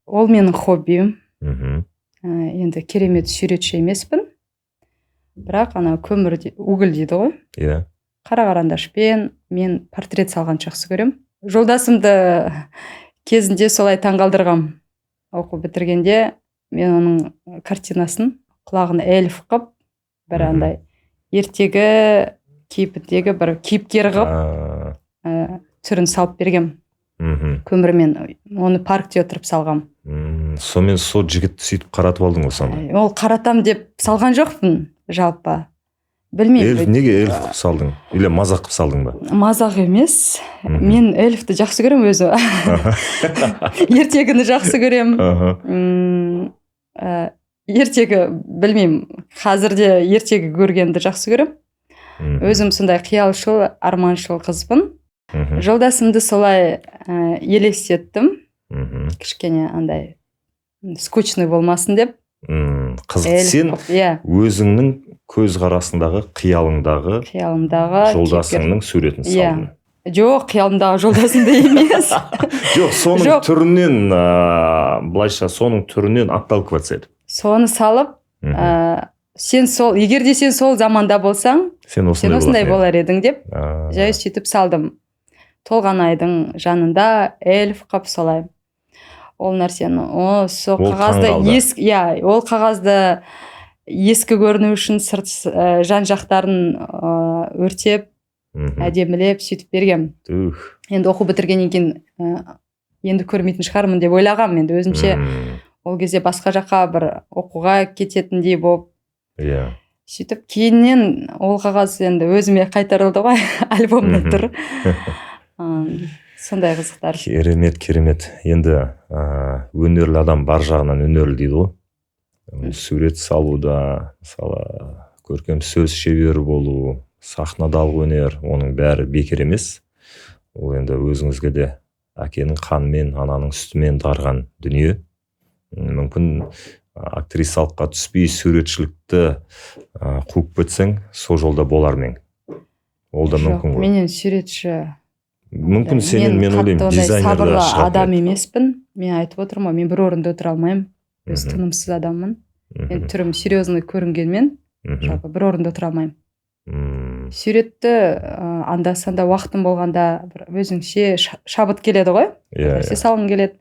Ол менің хоббиім. Енді керемет суретші емеспін. Бірақ ана көмір, уголь дейді ғой. Қара қарандашпен мен портрет салғанды жақсы көремін. Жолдасымды кезінде солай таңғалдырғам. Оқу бітіргенде мен оның картинасын құлағын эльф қып, бір андай ертегі кейпіндегі бір кейіпкер қып, түрін салып бергем. Көмірмен оны паркте отырып салғам. Сонымен сол жігітті сөйтіп қаратып алдың ғой сонда? Ол қаратам деп салған жоқпын жалпы. Білмеймін. Эльф, неге эльф қылып салдың? Или мазақ қылып салдың ба? Мазақ емес. Мен эльфті жақсы көремін өзі. Ертегіні жақсы көремін. Ертегі білмеймін. Қазір де ертегі көргенді жақсы көремін. Өзім сондай қиялшыл, арманшыл қызбын. Жолдасымды солай елестеттім. Кішкене андай скучный болмасын деп. Қызық. Эльф Сен болып, иә. өзіңнің көз қарасындағы, қиялыңдағы Қиялымдағы жолдасыңның суретін Иә. салдың. Жоқ, қиялымдағы жолдасымды емес. Жоқ, соның Жоқ. түрінен, былайша, соның түрінен отталкиваться етіп. Соны салып, сен сол, егер де сен сол заманда болсаң, сен осындай болар едің деп жай сөйтіп салдым. Толғанайдың жанында эльф қып солай. Ол нәрсені, сол қағазды иә, ол қағазды ескі көріну үшін сырт жан жақтарын өртеп, әдемілеп сөйтіп бергем. Енді оқу бітіргеннен кейін енді көрмейтін шығармын деп ойлағанмын енді өзімше. Ол кезде басқа жаққа бір оқуға кететіндей болып. Иә. Сөйтіп кейіннен ол қағаз енді өзіме қайтарылды ғой, альбомда тұр. Сондай қызықтар. Керемет, керемет. Енді өнерлі адам бар жағынан өнерлі дейді ғой. Сурет салуда, мысалы, көркем сөз шебері болу, сахнадалық өнер, оның бәрі бекер емес. Ол енді өзіңізге де әкенің қанымен, ананың сүтімен дарыған дүние. Мүмкін актрисалыққа түспей суретшілікті қуып кетсең, сол жолда болар мен. Ол да мүмкін ғой. Менен суретші. Мүмкін сенен, мен ойлаймын, дизайнер да шығатын. Адам емеспін. Мен айтып отырмын ғой, мен бір орында отыра алмаймын. Өз тынымсыз адаммын. Мен түрім серьезный көрінгенмен, жалпы бір орында отыра алмаймын. Суретті анда-санда уақытым болғанда бір өзіңше шабыт келеді ғой. Нәрсе салғың келеді.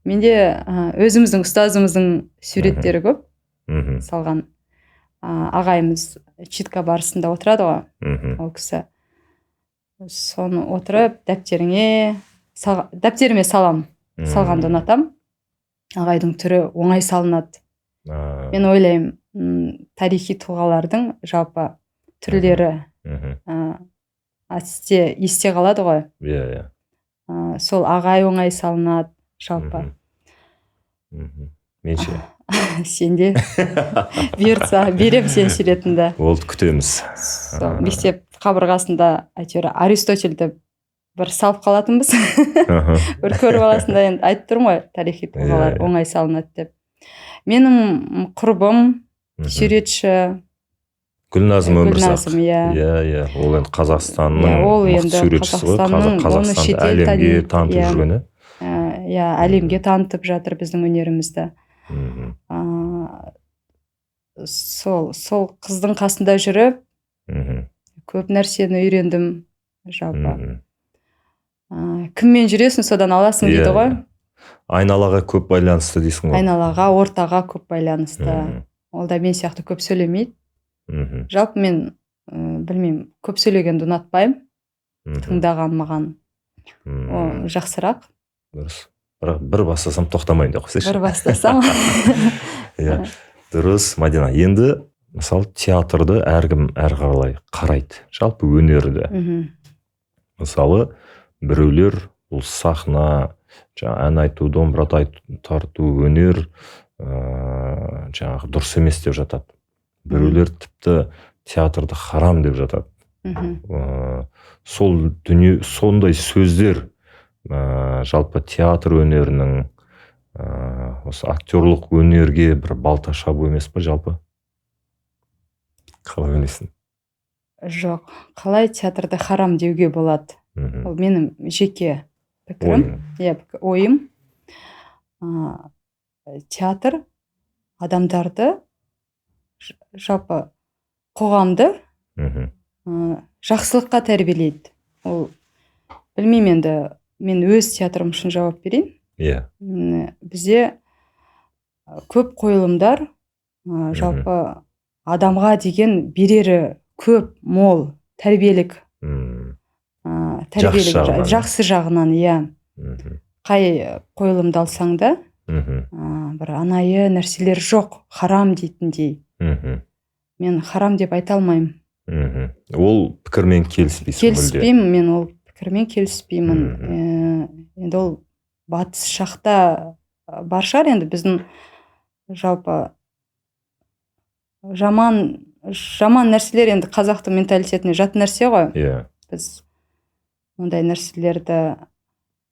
Менде өзіміздің ұстазымыздың суреттері көп салған. Ағайымыз читка барысында отырады ғой, ол кісі. Соны отырып дәптеріңе дәптеріме салам. Салғанды ұнатам. Ағайдың түрі оңай салынады. Мен ойлаймын, тарихи тұлғалардың жалпы түрлері әсте есте қалады ғой. Иә. Сол ағай оңай салынады жалпы. Менше. Сенде бұйыртса берем сен суретіңді. Болды, күтеміз. Сол мектеп қабырғасында әйтеуір Аристотельді бір салып қалатынбыз. Бір көріп аласың да, енді айтып тұрмын ғой, тарихи тұлғалар оңай салынады деп. Менің құрбым суретші Гүлназым Өмірзақ. Гүлназым, иә. Иә. Ол енді Қазақстанның мықты суретшісі ғой. Қазақстанды әлемге танытып жүргені. Иә, әлемге танытып жатыр біздің өнерімізді. Сол қыздың қасында жүріп, көп нәрсені үйрендім жалпы. Кіммен жүресің, содан аласың дейді ғой. Айналаға көп байланысты дейсің ғой. Айналаға, ортаға көп байланысты. Ол да мен сияқты көп сөйлемейді. Жалпы мен білмеймін, көп сөйлегенді ұнатпаймын. Тыңдаған маған жақсырақ. Дұрыс. Бірақ бір бастасам тоқтамаймын деп қойсайшы. Бір бастасам. Иә, дұрыс, Мадина. Енді мысалы театрды әркім әрқалай қарайды. Жалпы өнерді. Мысалы, біреулер бұл сахна, жаңа ән айту, домбыра тарту, өнер жаңағы дұрыс емес деп жатады. Біреулер тіпті театрды харам деп жатады. Сол дүние, сондай сөздер жалпы театр өнерінің, осы актерлық өнерге бір балта шабу емес па жалпы? Қалай ойлайсың? Жоқ, қалай театрды харам деуге болады? Ол менің жеке пікірім, иә, ойым. Театр адамдарды, жалпы қоғамды жақсылыққа тәрбиелейді. Ол білмеймін енді, мен өз театрым үшін жауап берейін. Иә. Бізде көп қойылымдар жалпы адамға деген берері көп, мол, тәрбиелік. Тәрбиелік жақсы жағынан, иә. Қай қойылымды алсаң да, бір анайы нәрселер жоқ, харам дейтіндей. Мен харам деп айта алмаймын. Ол пікірмен келіспейсің? Келіспеймін, мен ол пікірмен келіспеймін. Енді ол батыс жақта бар шығар, енді біздің жалпы жаман нәрселер енді қазақтың менталитетіне жат нәрсе ғой. Иә. Біз ондай нәрселерді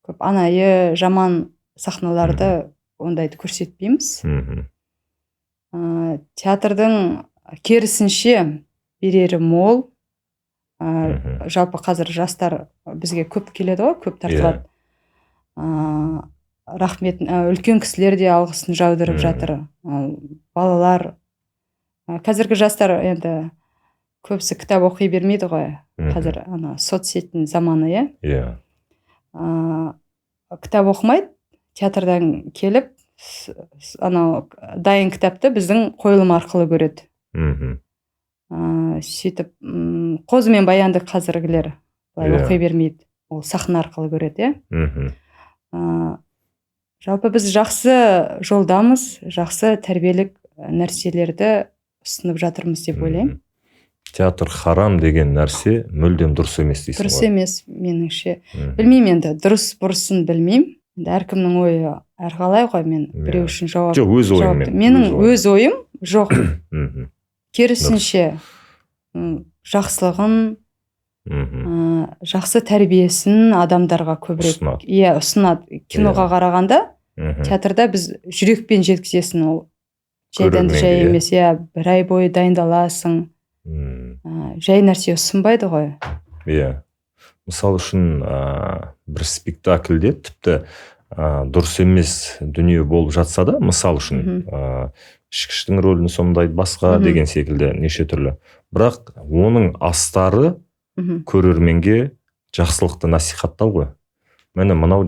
көп анайы жаман сахналарды ондайды көрсетпейміз. Театрдың керісінше берері мол. Жалпы қазір жастар бізге көп келеді ғой, көп тартылады. Рахмет, үлкен кісілер де алғысын жаудырып жатыр. Балалар, қазіргі жастар енді көбісі кітап оқи бермейді ғой. Қазір ана соцсеттің заманы, иә? Иә. Кітап оқымайды, театрдан келіп анау дайын кітапты біздің қойылым арқылы көреді. Сөйтіп Қозы мен Баянды қазіргілер былай оқи бермейді, ол сахна арқылы көреді, иә. Жалпы біз жақсы жолдамыз, жақсы тәрбиелік нәрселерді ұсынып жатырмыз деп ойлаймын. Театр харам деген нәрсе мүлдем дұрыс емес дейсің ғой? Дұрыс емес меніңше. Білмеймін енді, дұрыс бұрысын білмеймін. Енді әркімнің ойы әрқалай ғой, мен біреу үшін жауап. Жоқ, өз ойыңмен. Менің өз ойым жоқ. Керісінше, жақсылығын, жақсы тәрбиесін адамдарға көбірек ұсынады. Иә, ұсынады. Киноға қарағанда театрда біз жүрекпен жеткізесің, ол жайдан жай емес, иә, бір ай бойы дайындаласың. Жай нәрсе ұсынбайды ғой. Иә. Мысал үшін, бір спектакльде тіпті дұрыс емес дүние болып жатса да, мысал үшін, ішкіштің рөлін сомдайды басқа деген секілді неше түрлі. Бірақ оның астары көрерменге жақсылықты насихаттау ғой. Міне мынау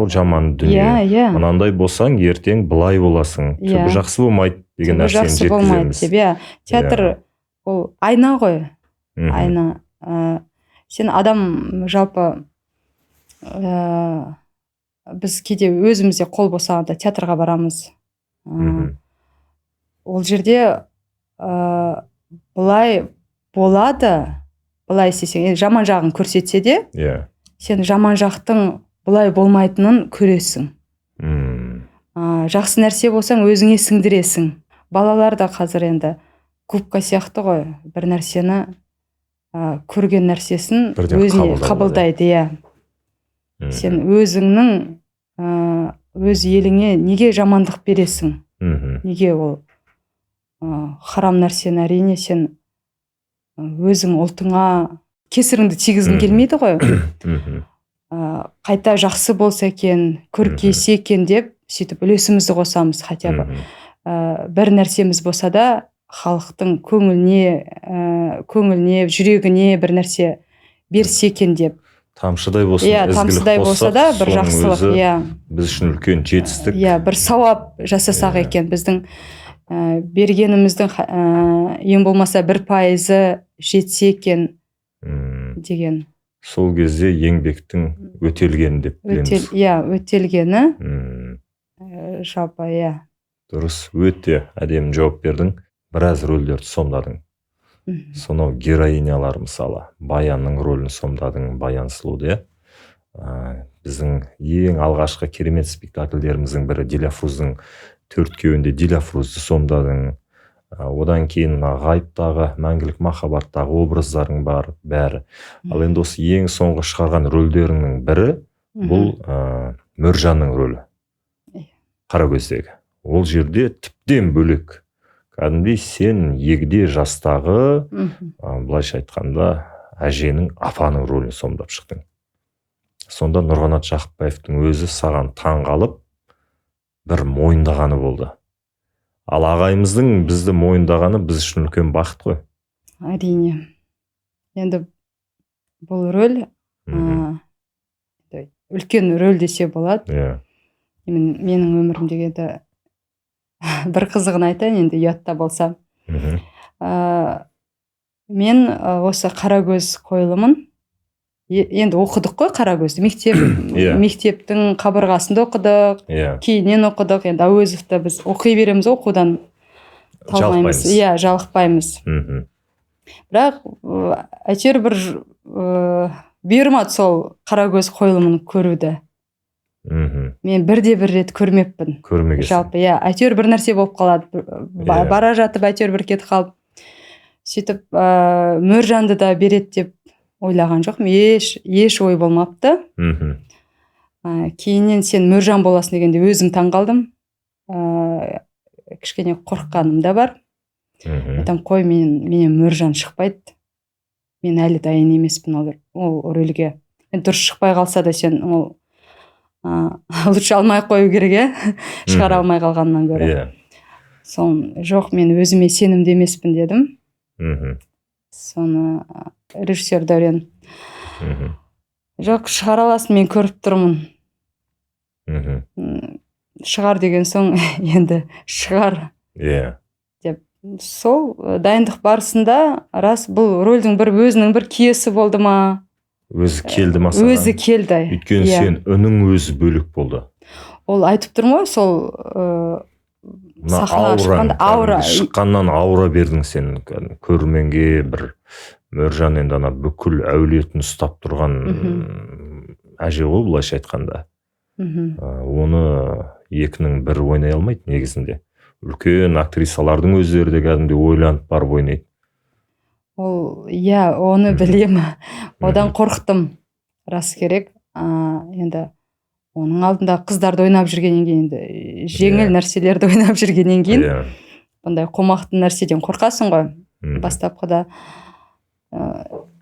жаман дүние. Иә. Мынандай болсаң, ертең былай боласың. Түбі жақсы болмайды деген нәрсені жеткіземіз. Иә. Театр ол айна ғой. Айна. Сен адам жалпы біз кейде өзімізде қол босағанда театрға барамыз. Ол жерде былай болады, былай істесең, жаман жағын көрсетсе де, сен жаман жақтың былай болмайтынын көресің. Жақсы нәрсе болсаң, өзіңе сіңдіресің. Балалар да қазір енді губка сияқты ғой, бір нәрсені, көрген нәрсесін өзіне қабылдайды, иә. Сен өзіңнің өз еліңе неге жамандық бересің? Неге ол харам нәрсені, әрине сен өзің ұлтыңа кесіріңді тигізгің келмейді ғой. Қайта жақсы болса екен, көркейсе екен деп сөйтіп үлесімізді қосамыз, хотя бы бір нәрсеміз болса да халықтың көңіліне, жүрегіне бір нәрсе берсе екен деп. Тамшыдай болсын, иә, тамшыдай болса да бір жақсылық, иә. Біз үшін үлкен жетістік. Иә, бір сауап жасасақ екен, біздің бергеніміздің ең болмаса 1% жетсе екен деген. Сол кезде еңбектің өтелгені деп білеміз. Иә, өтелгені. Жалпы, иә. Дұрыс, өте әдемі жауап бердің. Біраз рөлдерді сомдадың. Сонау героинялар, мысалы, Баянның рөлін сомдадың, Баян сұлуды, иә. Біздің ең алғашқы керемет спектакльдеріміздің бірі Диляфруздың төрткеуінде Диляфрузды сомдадың. Одан кейін Ғайыптағы, Мәңгілік махаббаттағы образдарың бар, бәрі. Ал енді осы ең соңғы шығарған рөлдеріңнің бірі бұл Мөржанның рөлі. Қаракөздегі. Ол жерде тіптен бөлек. Кәдімгідей сен егде жастағы, былайша айтқанда, әженің, апаның рөлін сомдап шықтың. Сонда Нұрғанат Жақыпбаевтың өзі саған таң қалып, бір мойындағаны болды. Ал ағайымыздың бізді мойындағаны біз үшін үлкен бақыт қой. Әрине. Енді бұл рөл үлкен рөл десе болады. Иә. Менің өмірімдегі енді бір қызығын айтайын, енді ұятта болса. Мен осы Қаракөз қойылымын енді оқыдық қой Қаракөзді. Мектептің қабырғасында оқыдық, кейіннен оқыдық. Енді Әуезовті біз оқи береміз, оқудан талмаймыз. Иә, жалықпаймыз. Бірақ әйтеуір бір бұйырмады сол Қаракөз қойылымын көруді. Мен бірде бір рет көрмеппін. Көрмегенсің. Жалпы, иә, әйтеуір бір нәрсе болып қалады. Бара жатып әйтеуір бір кетіп қалып. Сөйтіп Мөржанды да береді деп ойлаған жоқпын. Еш ой болмапты. Кейіннен сен Мөржан боласың дегенде өзім таң қалдым. Кішкене қорыққаным да бар. Айтам, қой, менен Мөржан шықпайды. Мен әлі дайын емеспін ол рөлге. Мен дұрыс шықпай қалса да сен ол Лучше алмай ақ қою керек, иә, шығара алмай қалғаннан гөрі. Соны, жоқ, мен өзіме сенімді емеспін дедім. Соны режиссер Дәурен: «Жоқ, шығара аласың, мен көріп тұрмын». Шығар деген соң, енді шығар деп. Сол дайындық барысында, рас, бұл рөлдің бір өзінің бір киесі болды ма? Өзі келді ма саған? Өзі келді. Өйткені Иә. сен үнің өзі бөлек болды. Ол айтып тұрмын ғой, сол Мына сахнаға аураң шыққанда аура. Кәдімгідей шыққаннан аура бердің сен кәдімгі көрерменге. Бір Мөржан енді ана бүкіл әулетін ұстап тұрған әже ғой, былайша айтқанда. Оны екінің бірі ойнай алмайды негізінде. Үлкен актрисалардың өздері де кәдімгідей ойланып барып ойнайды. Ол, иә, оны білемін. Одан қорықтым, рас керек. Енді оның алдында қыздарды ойнап жүргеннен кейін, енді жеңіл нәрселерді ойнап жүргеннен кейін, бұндай қомақты нәрседен қорқасың ғой. Бастапқыда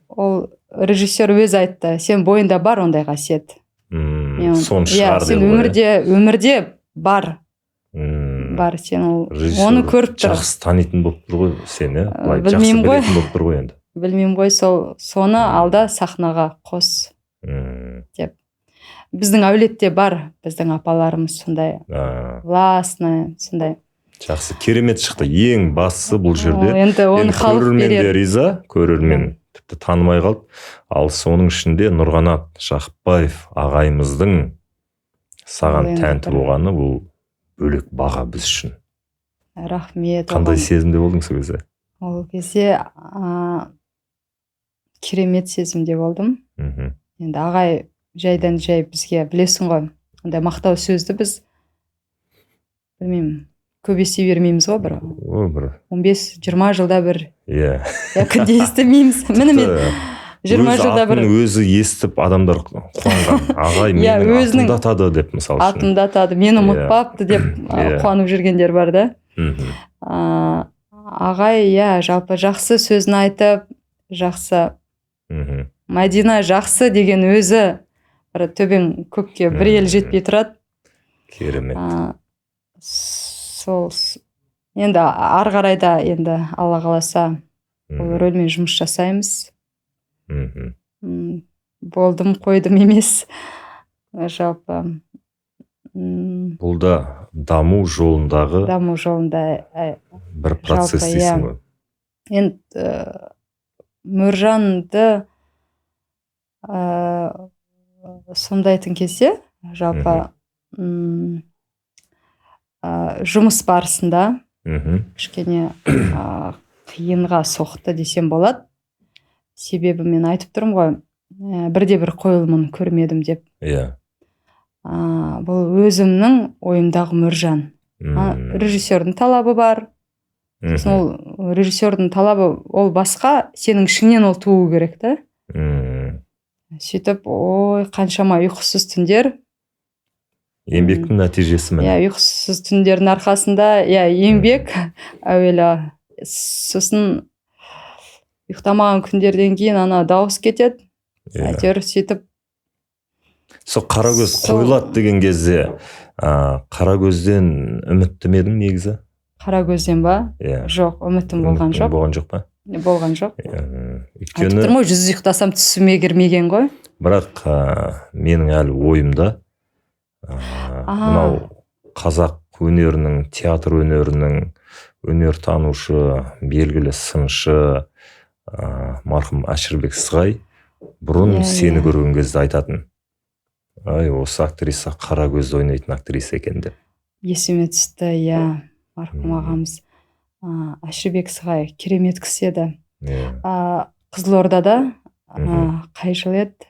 ол режиссер өзі айтты: «Сен бойында бар ондай қасиет». Соны Иә, шығар сен деді ғой, иә? өмірде бар. Бар, сен ол Режиссер оны көріп тұр. жақсы танитын болып тұр ғой сені, иә, былай жақсы Білмеймін ғой. білетін болып тұр ғой енді. Білмеймін ғой, сол соны алда сахнаға қос деп. Біздің әулетте бар, біздің апаларымыз сондай властный, сондай. Жақсы, керемет шықты. Ең бастысы бұл жерде Ол енді оны енді халық көрермен де берер. риза, көрермен тіпті танымай қалды. Ал соның ішінде Нұрғанат Жақыпбаев ағайымыздың саған Ол енді тәнті болғаны, бұл бөлек баға біз үшін. Рахмет Қандай оған. сезімде болдың сол кезде? Ол кезде керемет сезімде болдым. Енді ағай жайдан жай бізге, білесің ғой, ондай мақтау сөзді біз, білмеймін, көп ести бермейміз ғой, бір О, бір 15-20 жылда бір. Иә, күнде естімейміз. Міне, мен Тіпті 20 өз жылда бір атын өзі естіп, адамдар қуанған, ағай Иә, менің өзінің атымды атады деп, мысалы үшін. Атымды атады, мені ұмытпапты деп қуанып жүргендер бар да. Ағай, иә, жалпы жақсы сөзін айтып, жақсы, Мадина жақсы деген өзі бір төбең көкке бір ел жетпей тұрады. Керемет. Сол енді ары қарай да, енді Алла қаласа, ол рөлмен жұмыс жасаймыз. Болдым, қойдым емес жалпы. Бұл да даму жолындағы Даму жолында бір процесс жалпы, дейсің иә. ғой. Енді Мөржанды сомдайтын кезде, жалпы жұмыс барысында кішкене қиынға соқты десем болады. Себебі мен айтып тұрмын ғой, бірде бір қойылымын көрмедім деп. Бұл өзімнің ойымдағы Мөржан. Режиссердің талабы бар. Сосын ол режиссердің талабы ол басқа, сенің ішіңнен ол туу керек та. Сөйтіп, ой, қаншама ұйқысыз түндер. Еңбектің нәтижесі міне. Иә, ұйқысыз түндердің арқасында, иә, еңбек әуелі, сосын ұйықтамаған күндерден кейін ана дауыс кетеді. Әйтеуір сөйтіп. Сол Қаракөз қойылады деген кезде Қаракөзден үмітті ме едің негізі? Қаракөзден ба? Иә. Жоқ, үмітім болған Үмітің жоқ. болған жоқ па? Болған жоқ. Иә, Айтып өйткені тұрмын ғой, жүз ұйықтасам, түсіме кірмеген ғой. Бірақ менің әлі ойымда мынау қазақ өнерінің, театр өнерінің өнертанушы, белгілі сыншы, марқұм Әшірбек Сығай бұрын сені көрген кезде айтатын: «Ай, осы актриса қара көзді ойнайтын актриса екен», — деп. Есіме түсті, иә, марқұм ағамыз, Әшірбек Сығай керемет кісі еді. Қызылордада қай жыл еді,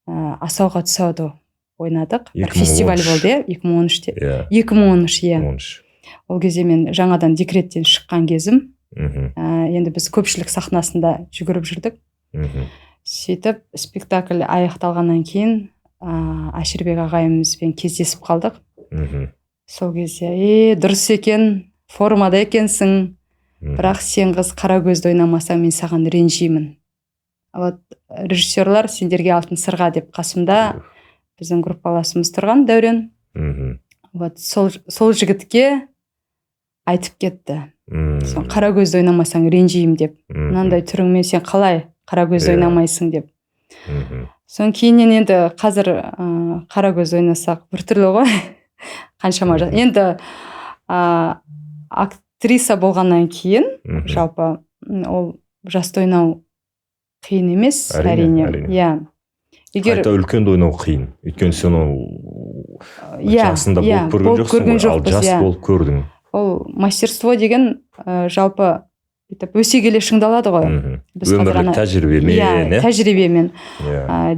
«Асауға тұсауды» ойнадық, бір 2013. фестиваль болды, иә, 2013-те. 2013, иә. 13. Ол кезде мен жаңадан декреттен шыққан кезім. Енді біз көпшілік сахнасында жүгіріп жүрдік. Сөйтіп спектакль аяқталғаннан кейін Әшірбек ағайымызбен кездесіп қалдық. Сол кезде: «Е, дұрыс екен, формада екенсің, бірақ сен, қыз, қара көзді ойнамасаң, мен саған ренжимін. Вот режиссерлар, сендерге алтын сырға», — деп қасымда Біздің группаласымыз тұрған Дәурен. Вот сол жігітке айтып кетті. Сол Қарагөзді ойнамасаң ренжимін деп. Мынандай түріңмен сен қалай Қарагөзді ойнамайсың деп. Содан кейіннен енді қазір Қарагөз ойнасақ біртүрлі ғой. Қаншама енді актриса болғаннан кейін жалпы ол жасты ойнау қиын емес, әрине. Иә. Егер қайта үлкенді ойнау қиын. Өйткені сен ол жасында болып көрген жоқсың ғой, ал жас болып көрдің. Ол мастерство деген жалпы бүйтіп өсе келе шыңдалады ғой. Біз өмірлік тәжірибемен, иә, тәжірибемен.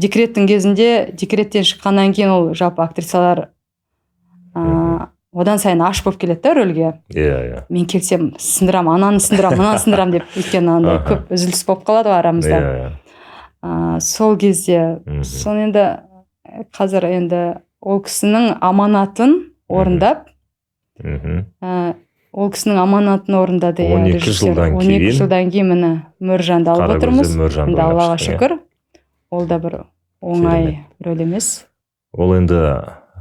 Декреттің кезінде, декреттен шыққаннан кейін ол жалпы актрисалар одан сайын аш болып келеді да рөлге. Иә. Мен келсем сындырам, ананы сындырам, мынаны сындырам деп, өйткені андай көп үзіліс болып қалады ғой арамызда. Сол кезде соны енді қазір енді ол кісінің аманатын орындап, ол кісінің аманатын орындады. 12 жылдан кейін. 12 жылдан кейін міне Мөржанды алып отырмыз. Енді Аллаға шүкір, ол да бір оңай рөл емес. Ол енді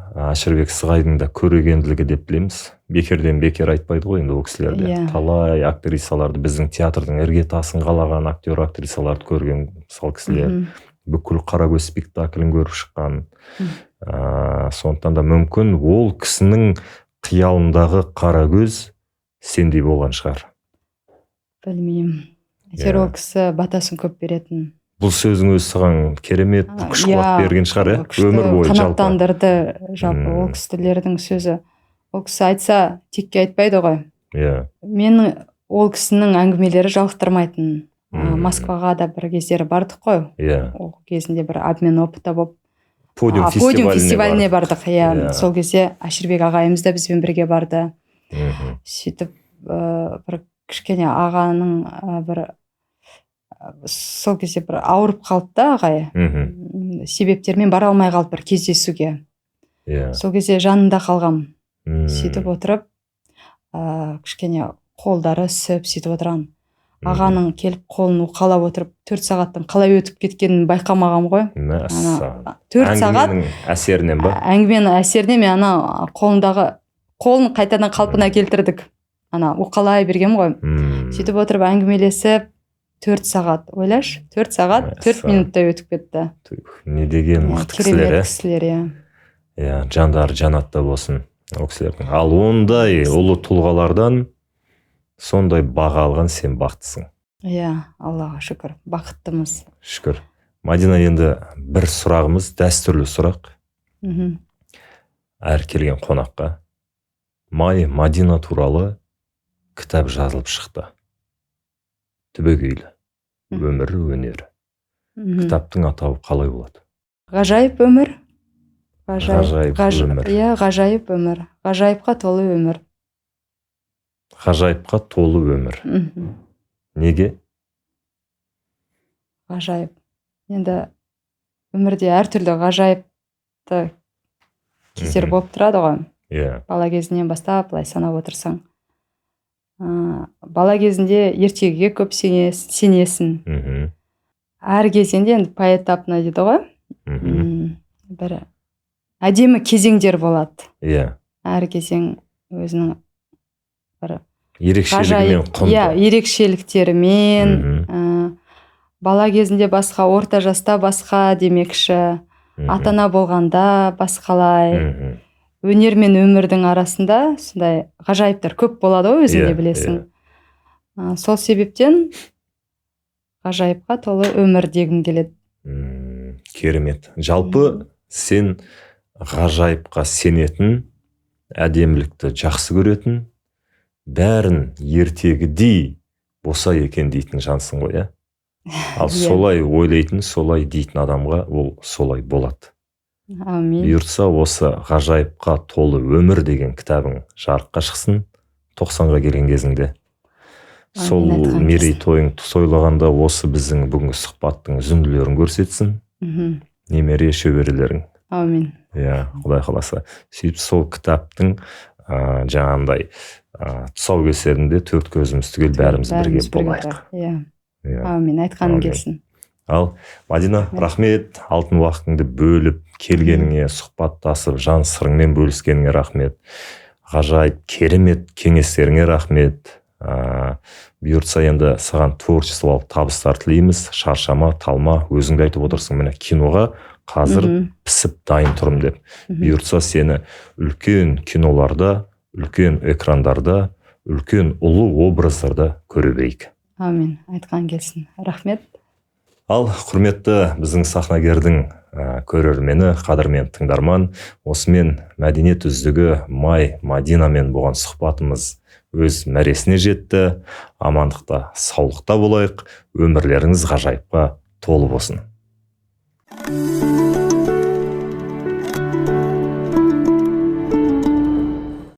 Әшірбек Сығайдың да көрегенділігі деп білеміз. Бекерден бекер айтпайды ғой енді ол кісілер де. Талай актрисаларды, біздің театрдың іргетасын қалаған актер актрисаларды көрген сол кісілер. Бүкіл Қарагөз спектаклін көріп шыққан. Сондықтан да мүмкін ол кісінің қиялындағы Қарагөз сендей болған шығар. Білмеймін. Әйтеуір ол кісі батасын көп беретін. Бұл сөзің өзі саған керемет күш қуат берген шығар, өмір бойы жалпы. Қанаттандырды жалпы ол кісілердің сөзі. Ол кісі айтса текке айтпайды ғой. Менің ол кісінің әңгімелері жалықтырмайтын. Москваға да бір кездері бардық қой. Ол кезінде бір обмен опыта болып Подиум фестиваліне бардық. Сол кезде Әшірбек ағайымыз да бізбен бірге барды. Сөйтіп бір кішкене ағаның бір сол кезде бір ауырып қалды да ағай. Себептермен бара алмай қалды бір кездесуге. Сол кезде жанында қалғам. Сөйтіп отырып, кішкене қолдары ісіп сөйтіп отырған. Ағаның келіп қолын уқалап отырып, 4 сағаттың қалай өтіп кеткенін байқамағам ғой. 4 сағат әңгіменің әсерінен ба? Әңгіменің әсерінен мен ана қолындағы қолын қайтадан қалпына келтірдік. Ана уқалай бергем ғой. Сөйтіп отырып әңгімелесіп 4 сағат, ойлашы, 4 сағат, 4 минутта өтіп кетті. Не деген мықты кісілер, керемет кісілер, иә. Иә, жандары жанатта болсын ол кісілердің. Ал ондай ұлы тұлғалардан сондай баға алған сен бақыттысың. Иә, Аллаға шүкір, бақыттымыз. Шүкір. Мадина, енді бір сұрағымыз, дәстүрлі сұрақ. Әр келген қонаққа Мадина туралы кітап жазылып шықты. Түбегейлі. Өмір, өнері. Кітаптың атауы қалай болады? Ғажайып өмір. Ғажайып өмір. Иә, ғажайып өмір. Ғажайыпқа толы өмір. Ғажайыпқа толы өмір. Неге? Ғажайып. Енді өмірде әртүрлі ғажайыпты кездер болып тұрады ғой. Иә. Бала кезінен бастап былай санап отырсаң. Бала кезінде ертегіге көп сенесің. Әр кезеңде енді поэтапно дейді ғой. Бір әдемі кезеңдер болады. Иә. Әр кезең өзінің бір ерекшелігімен құнды. Иә, ерекшеліктерімен. Бала кезінде басқа, орта жаста басқа демекші, ата-ана болғанда басқалай. Өнер мен өмірдің арасында сондай ғажайыптар көп болады ғой, өзің де білесің. Сол себептен ғажайыпқа толы өмір дегім келеді. Керемет. Жалпы сен ғажайыпқа сенетін, әдемілікті жақсы көретін, бәрін ертегідей болса екен дейтін жансың ғой, иә? Ал солай ойлайтын, солай дейтін адамға ол солай болады. Әмин. Бұйыртса осы ғажайыпқа толы өмір деген кітабың жарыққа шықсын 90-ға келген кезіңде. Сол мерейтойың тойлағанда осы біздің бүгінгі сұхбаттың үзінділерін көрсетсін. Немере шөберелерің. Әмин. Иә, Құдай қаласа. Сөйтіп сол кітаптың жаңағындай тұсаукесерінде төрт көзіміз түгел бәріміз бірге болайық. Иә. Әмин, айтқаның келсін. Ал, Мадина, рахмет, алтын уақытыңды бөліп келгеніңе, сұхбаттасып, жан сырыңмен бөліскеніңе рахмет. Ғажайып, керемет кеңестеріңе рахмет. Бұйыртса, енді саған творчестволық табыстар тілейміз. Шаршама, талма, өзің де айтып отырсың, міне, киноға қазір пісіп дайын тұрмын деп. Бұйыртса, сені үлкен киноларда, үлкен экрандарда, үлкен ұлы образдарда көре берейік. Әмин, айтқан келсін, рахмет. Ал, құрметті біздің сахнагердің көрермені, қадірмен тыңдарман, осымен мәдениет үздігі Май Мадинамен болған сұхбатымыз өз мәресіне жетті. Амандықта, саулықта болайық, өмірлеріңіз ғажайыпқа толы болсын.